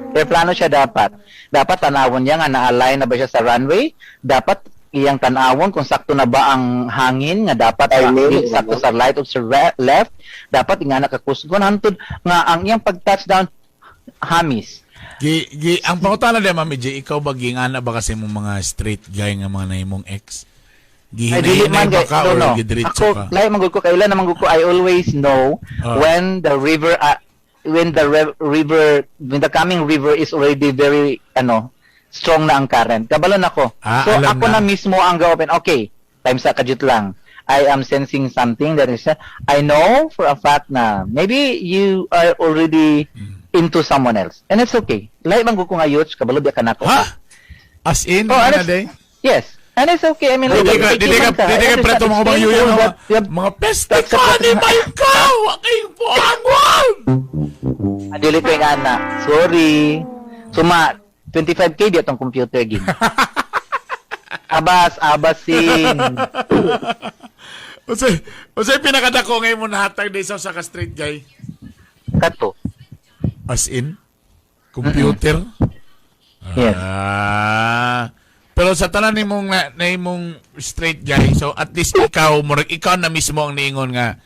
Eroplano siya dapat. Dapat tanawon niya nga na-align na ba siya sa runway. Dapat iyang tanawon kung sakto na ba ang hangin nga dapat Timing, sakto ano? sa right o sa left. Dapat nga nakakusgon hantod nga ang iyang pag-touchdown hamis. Gi, gi, ang pangutana din, Mami J, ikaw ba gingana ba kasi mong mga straight guy nga mga nahimong ex? Ay, dili Gihinay-hinay man ba kay ka no, or no. gidiretso Ako, ka? lahi man gud ko, kailan naman gud ko, I always know when the river when the river when the coming river is already very ano strong na ang current. Kabalo na ko. Ah, So alam ako na. na mismo ang ga-open. Okay, time sa kajut lang. I am sensing something that is I know for a fact na maybe you are already into someone else. And it's okay. Lahi man gud ko nga youth, kabalo biya ka nako. Ha? As in, Oh, ano and na day? Yes. And it's okay. I mean, Dili like, ka, dili ka, man dili ka I understand. preto mga It's bang yuya painful, mga, but you have mga peste ka, animal ka! Wa kayong puangon! Ah, dili ko yung ana. Sorry. Suma, 25K di atong computer gin. Abas, abasin. Unsay pinakadako ngayon mo nahatag di sa usa ka straight guy? Kato. As in? Computer? Yes. Ah. Pero sa tanan nimong na imong straight guy, so at least ikaw murag ikaw na mismo ang niingon nga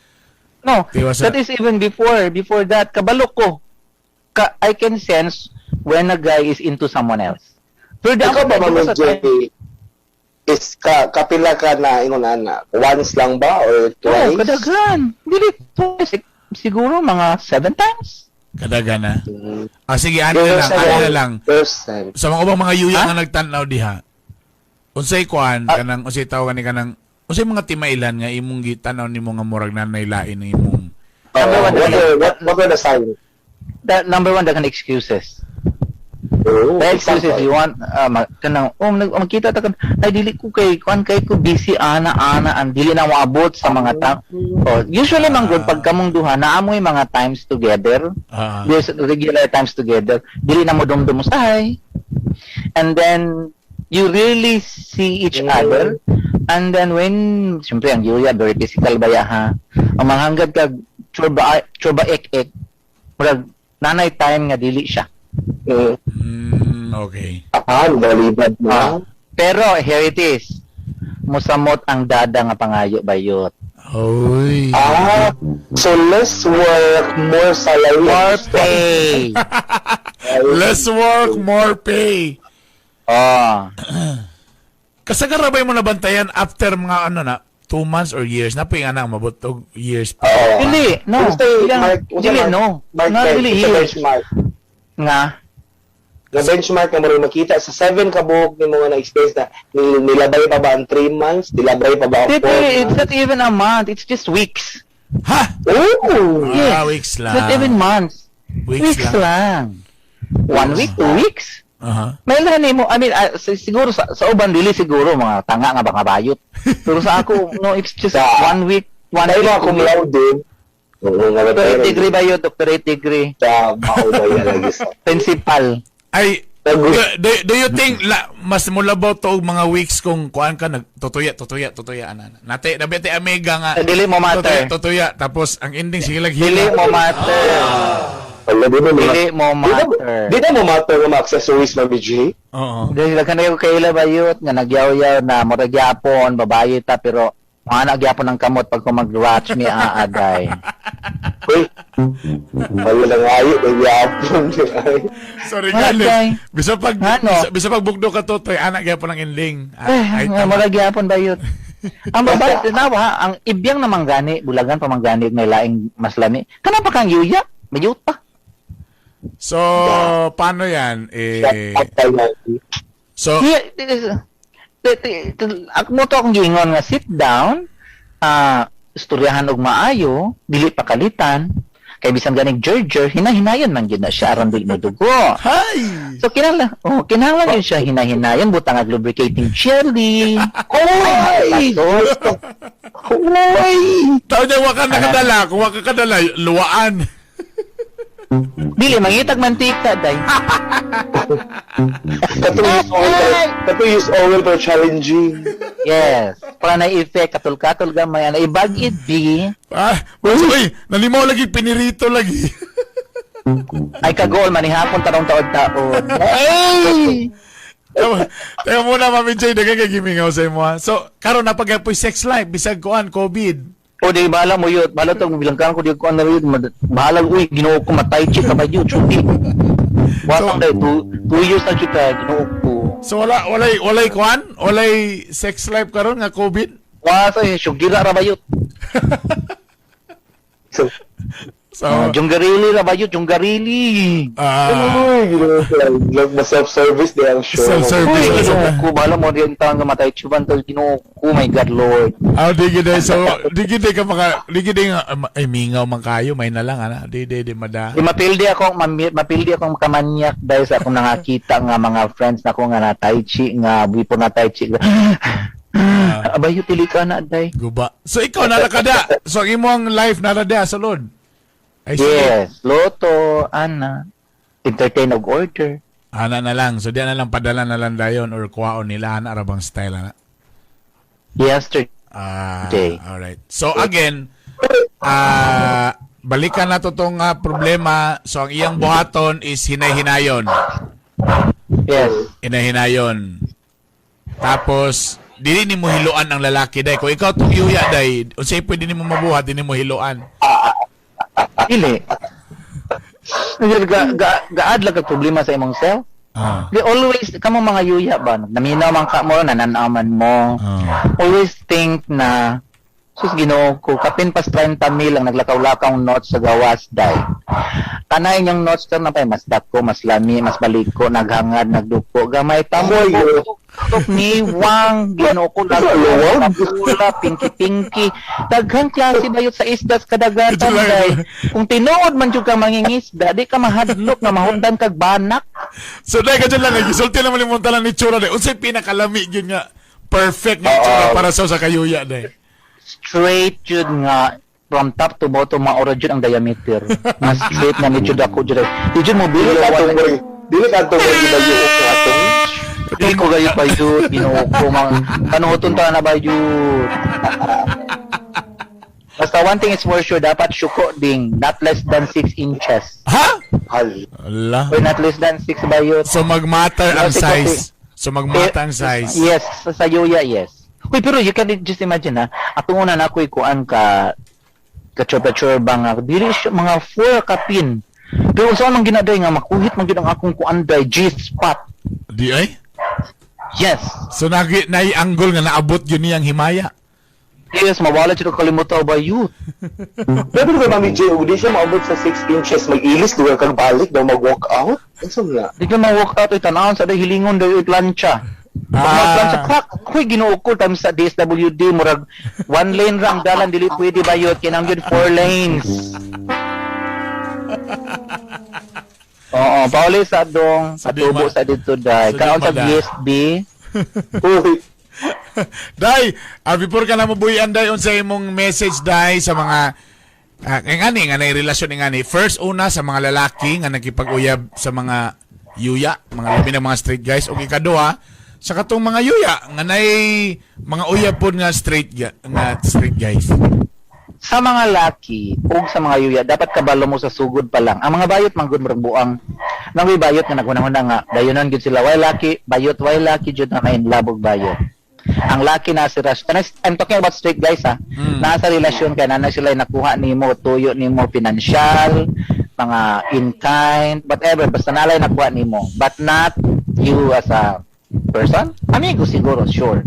No, Di ba that is even before that, kabalo ko. I can sense when a guy is into someone else. Pero Ikaw ba, Mami sa J, is ka, kapila ka na ingon ana? Once lang ba or Oh, twice? kadaghan. Dili twice. Siguro mga seven times. Kadaga na. Ah, sige, ano na First lang, ano time. na lang. First time. Sa mga ubang mga yuya Ha? nga nagtan-aw diha. Unsay kuan kanang unsay tawag ni kanang unsay mga timailan nga imong gitan-aw nimo nga murag nanay lain ang imong Number one, What were the signs? The, number one, daghan excuses. Oh, The excuses example. you want kanang oh magkita ta kan ay dili ko kay kuan kay ko busy ana ana ang dili na moabot sa mga ta. Oh, usually man gud pag kamong duha naamoy mga times together. There's regular times together. Dili na mo dumdum usahay. And then you really see each other. And then when siyempre ang yuya very physical ba ya ha. Ang manghangad kag churba churba ek ek murag nanay time nga dili siya. Okay. Ah, balibad na. Pero here it is. Musamot ang dada nga pangayo bayot. Oy. Ah, so less work, more salary. More pay. Less work, more pay. Oh. Kasagara ba mo nabantayan after mga ano na, 2 months or years? Napoy nga na, mabot og years pa. Oo. Dili, no. Unsay Ilang- mark- unsay dili, mark- no. Mark Not Ben, really unsay years. benchmark. Nga. Na benchmark na mo rin makita sa 7 ka buhok ni mga na-experience na nilabay pa ba ang 3 months? Nilabay pa ba ang 4 Dili, it's months? not even a month. It's just weeks. Ha? Oh! Yes. Ah, weeks lang. Not even months. Weeks Weeks, lang. 1 week, 2 weeks. May lang mo, I mean, siguro sa uban dili siguro mga tanga nga ba nga bayot. Pero sa ako, no, it's just 1 week, one Dahil week, mga 2 cum weeks. laude. Oo, nga ba Doctorate degree ba yun? Doctorate degree. Sa maubay lagi sa. Principal. Ay, do you think la, mas mulabaw to og mga weeks kung kuan ka nag tutuya tutuya tutuya ana ana. Nate nabi te amiga nga. Eh, dili mo Tutuya matter. tutuya tapos ang ending sige lang Dili hila. mo matter. Wala, di mo Dili mo matter. Di na mo matter ng mga accessories, Mami G. Oo. Dili daghan na kaila bayot nga nagyaw-yaw na murag gyapon babaye ta pero mga anak gyapon ang kamot pag ko mag-watch me aaday. Uy, wala lang ayo, nagyapon. Sorry Wala, galit. day. Bisa pag Ano? bisa pag bugdo ka totoy anak gyapon ang ending. Ah, Eh, ay, nga tama. murag gyapon bayot. Ang babae tinawa ha, ang ibyang na manggani, bulagan pa manggani may laing mas lami. Kana pa kang yuya, mayut pa. So paano yan? Eh Shout out kay Mami. so Ako mo to akong giingon nga sit down, istoryahan og maayo, dili pa kalitan. Kay bisan ganing Georger, hinahinayon man gyud na siya aron dili mo dugo. Hi. So kinahanglan, oh, kinahanglan yun siya hinahinayon butang ag lubricating jelly. Oy! Oy! Tao niya wa ka nakadala, kung wa ka kadala luwaan. Dili mangitag mantika day. Kato use oil, kato use oil pero challenging. Yes. Para na effect katul-katul gamay ana ibag-it bi. Ah, uy, nalimaw lagi pinirito lagi. Ay kagol manihapon tarong taod-taod. Ay! Teka teka muna, Mami J, daghang kay gimingaw sa imo ha. So, karon napagapoy sex life bisag kuan COVID. O di bahala mo yun. Bahala tong bilang ko di ko ano yun. Bahala uy Ginoo ko matay chi ka ba yun. Chuti. Watang day 2 years na chika Ginoo ko. So wala walay walay kuan, walay sex life karon nga COVID. Wa sa sugira ra ba yun. So, So, Junggarili ra ba yun? Junggarili. ah, uy, like, self-service di ang sure. Self-service. Uy, Ginoo ko bahala mo din tang nga matay chi ban Ginoo ko my God Lord. ah, di gid so di gid ka maka di gid nga ay mingaw man kayo, may na lang ana. Di di di mada. Di mapildi ako mapildi akong kamanyak dahil sa akong nakakita nga mga friends nako nga na tai chi nga bipo na tai chi. Abayo pili ka na day. Guba. So ikaw nara ka da. So ang imong life nara da sa lod. Ay sige. Yes, loto, ana. Entertain og order. Ana na lang. So di na lang padala na lang dayon or kuwaon nila ana ra bang style ana. Yesterday. Ah, Okay. alright. So again, balikan na to tong problema. So ang iyang buhaton is hinay-hinayon. Yes. Hinay-hinayon. Tapos dili nimo hiluan ang lalaki day. Kung ikaw tong yuya day, unsay pwede nimo mabuhat dili nimo hiluan. Dili. Ga, ga, gaad lang kag problema sa imong self. Ah. Di always kamo mga yuya ba naminaw man ka mo nananaman mo. Always think na sus Ginoo ko kapin pas 30 mil ang naglakaw-lakaw notes sa gawas day. Kanay inyong notes karon na pa mas dako, mas lami, mas baliko, naghangad, nagduko, gamay tamo. Amoy, Tok ni Wang, Ginoo ko Luwag. pula, pinky-pinky. Daghang klase bayot sa isda sa kadagatan Ito lang, day. ito. Kung tinuod man jud ka mangingisda, di ka mahadlok nga mahundan kag banak. So dai ka dyan lang, gisulti naman imong tanan ni Chura day. Unsay pinakalami gyud nga perfect nga tsura para sa kayuya day. Straight jud nga from top to bottom maura jud ang diameter. Mas straight na ni jud ako jud. Di jud mo Dili bilo ka wala. atong dili ka atong gibayo ko atong. Dili ko gayud ba jud Ginoo ko mga panuoton ta na ba jud. Basta one thing is for sure, dapat syuko ding, not less than 6 inches. Ha? Hal. Ala. Or not less than 6 ba yun? So magmatter ang No, size. So magmatter ang size. Yes, sa yuya, yes. Uy, pero you can just imagine ha, atong una na ako'y kuan ka ka-churba-churba nga, dili siya mga 4 kapin. Pero sa man ginaday nga makuhit man gyud ang akong kuan day G-spot. Di ay? Yes. So nagi naianggol nga naabot yun niyang himaya. Yes, mawala jud ko kalimutaw ba you. Pero kay Mami J, ug di siya maabot sa 6 inches, mag-ilis dugal kag balik daw mag-walk out. Unsa nga? Di ka ma-walk out oy tan-awon sa day hilingon day plancha. Ah. Sa crack, huy, Ginoo ko time sa DSWD murag one lane ra ang dalan, dili pwede bayot, kinahanglan four lanes. Oo, pauli sa dong, Sa patubo di sa dito day. sa di Kaon sa mada. BSB. Uy, Day, before ka na mabuhian, day, unsa imong message, day, sa mga ngani nga nay relasyon ngani. First, una sa mga lalaki nga nakipag-uyab sa mga yuya, mga labi na mga straight guys, ug ikaduha sa katong mga yuya nga nay mga uyab pod nga straight guys. Sa mga laki ug sa mga yuya, dapat kabalo mo sa sugod pa lang. Ang mga bayot man gud murag buang. Nang may bayot nga naghunahuna nga dayonon gyud sila way laki, bayot way laki jud na may in love og bayot. Ang laki na si Rush. I'm talking about straight guys ha. Nasa relasyon kay na sila nakuha nimo, tuyo nimo financial, mga in kind, whatever, basta nalay nakuha nimo. But not you as a person. Amigo siguro, sure.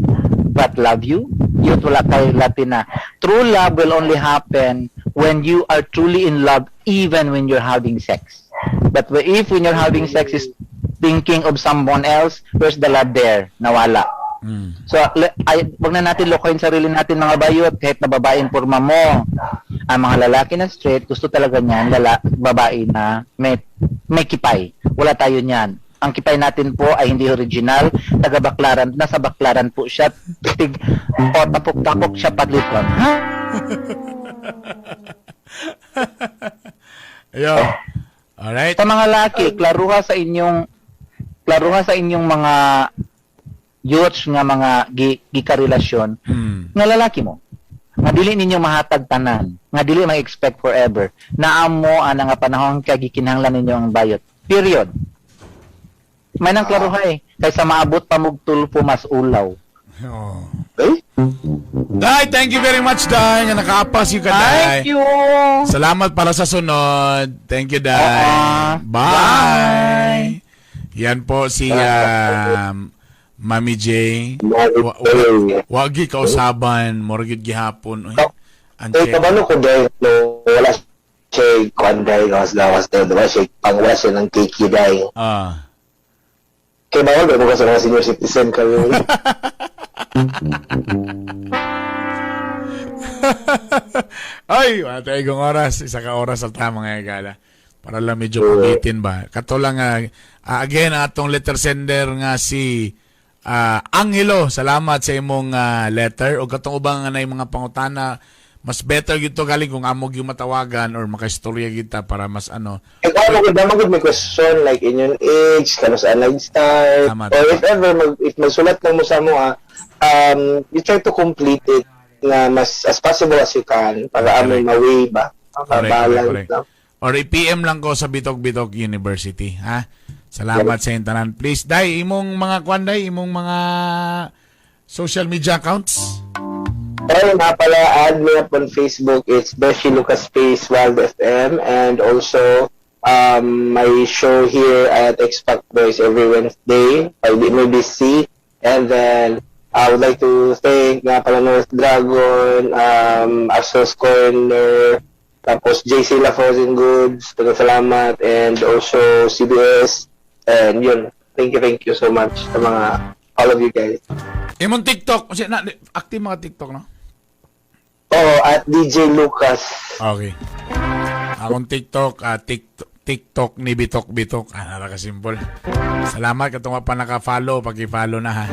But love you? Yun wala kay Latina. True love will only happen when you are truly in love, even when you're having sex. But if when you're having sex is thinking of someone else, where's the love there? Nawala. So, ay, wag na natin lokohin sarili natin, mga bayot, kahit na babae porma mo. Ang mga lalaki na straight, gusto talaga niyan, babae na may kipay. Wala tayo niyan. Ang kipay natin po ay hindi original, taga Baklaran, nasa Baklaran po siya, tig, o tapok-tapok siya padliton. Ha? Ayo. Alright. Sa mga laki, klaruha sa inyong mga youths nga mga gikarelasyon nga lalaki mo. Nga dili ninyo mahatag tanan, nga dili ma-expect forever. Naamo ana nga panahon kay gikinahanglan ninyo ang bayot. Period. May nang klaruha eh. Kaysa maabot pa mog tulfo mas ulaw. Oh. Eh? Day, thank you very much, Day. Nga nakaapas yung ka, Day. Thank you. Salamat para sa sunod. Thank you, Day. Oo. Bye. Yan po si Mami J. Wagi kausaban, mura gyud gihapon. Uy, ang Eh, check. kabalo ko dahil, no, wala siya kwan dahil, gawas-gawas dahil, diba? Siya, pang wala siya ng cake dahil. Kaya bawal ba ko sa mga senior citizen kayo? Ay, wala tayong oras. Isa ka oras sa tama mga gala. Para lang medyo pagitin ba. Kato lang, again, atong letter sender nga si Angelo. Salamat sa imong letter. O katong ubang nga na yung mga pangutana, mas better gito galing kung amog yung matawagan or makaistorya kita para mas ano. Eh, kung ano, kung may question, like in your age, kano saan nag-start, Tama, or tama. if ever, if magsulat lang mo sa mo, you try to complete it na mas as possible as you can para amoy ma-weigh ba? Correct, Ma-balance correct. lang. Or i-PM lang ko sa Bitok Bitok University, ha? Salamat sa iyong tanan. Please, Day, imong mga kwan, Day, imong mga social media accounts. Ay, nga pala, add me up on Facebook. It's Beshi Lucas Space Wild FM. And also, my show here at Expat Boys every Wednesday by BBC. And then, I would like to thank nga pala North Dragon, Asos Corner, tapos JC La Frozen Goods, salamat, and also CBS. And yun, thank you so much sa mga all of you guys. Imong TikTok, kasi na, active mga TikTok, no? Oh, at DJ Lucas. Okay. Akong TikTok, TikTok ni Bitok Bitok. Ah, nara ka simple. Salamat katong pa naka-follow, paki-follow na ha.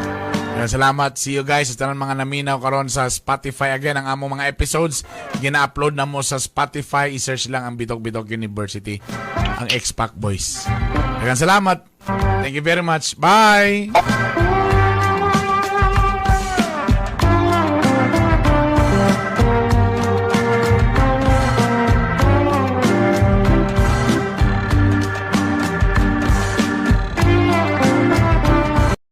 Yan, salamat. See you guys sa tanan mga naminaw karon sa Spotify. Again, ang among mga episodes gina-upload na mo sa Spotify. I-search lang ang Bitok Bitok University, ang X-Pac Boys. Daghang salamat. Thank you very much. Bye.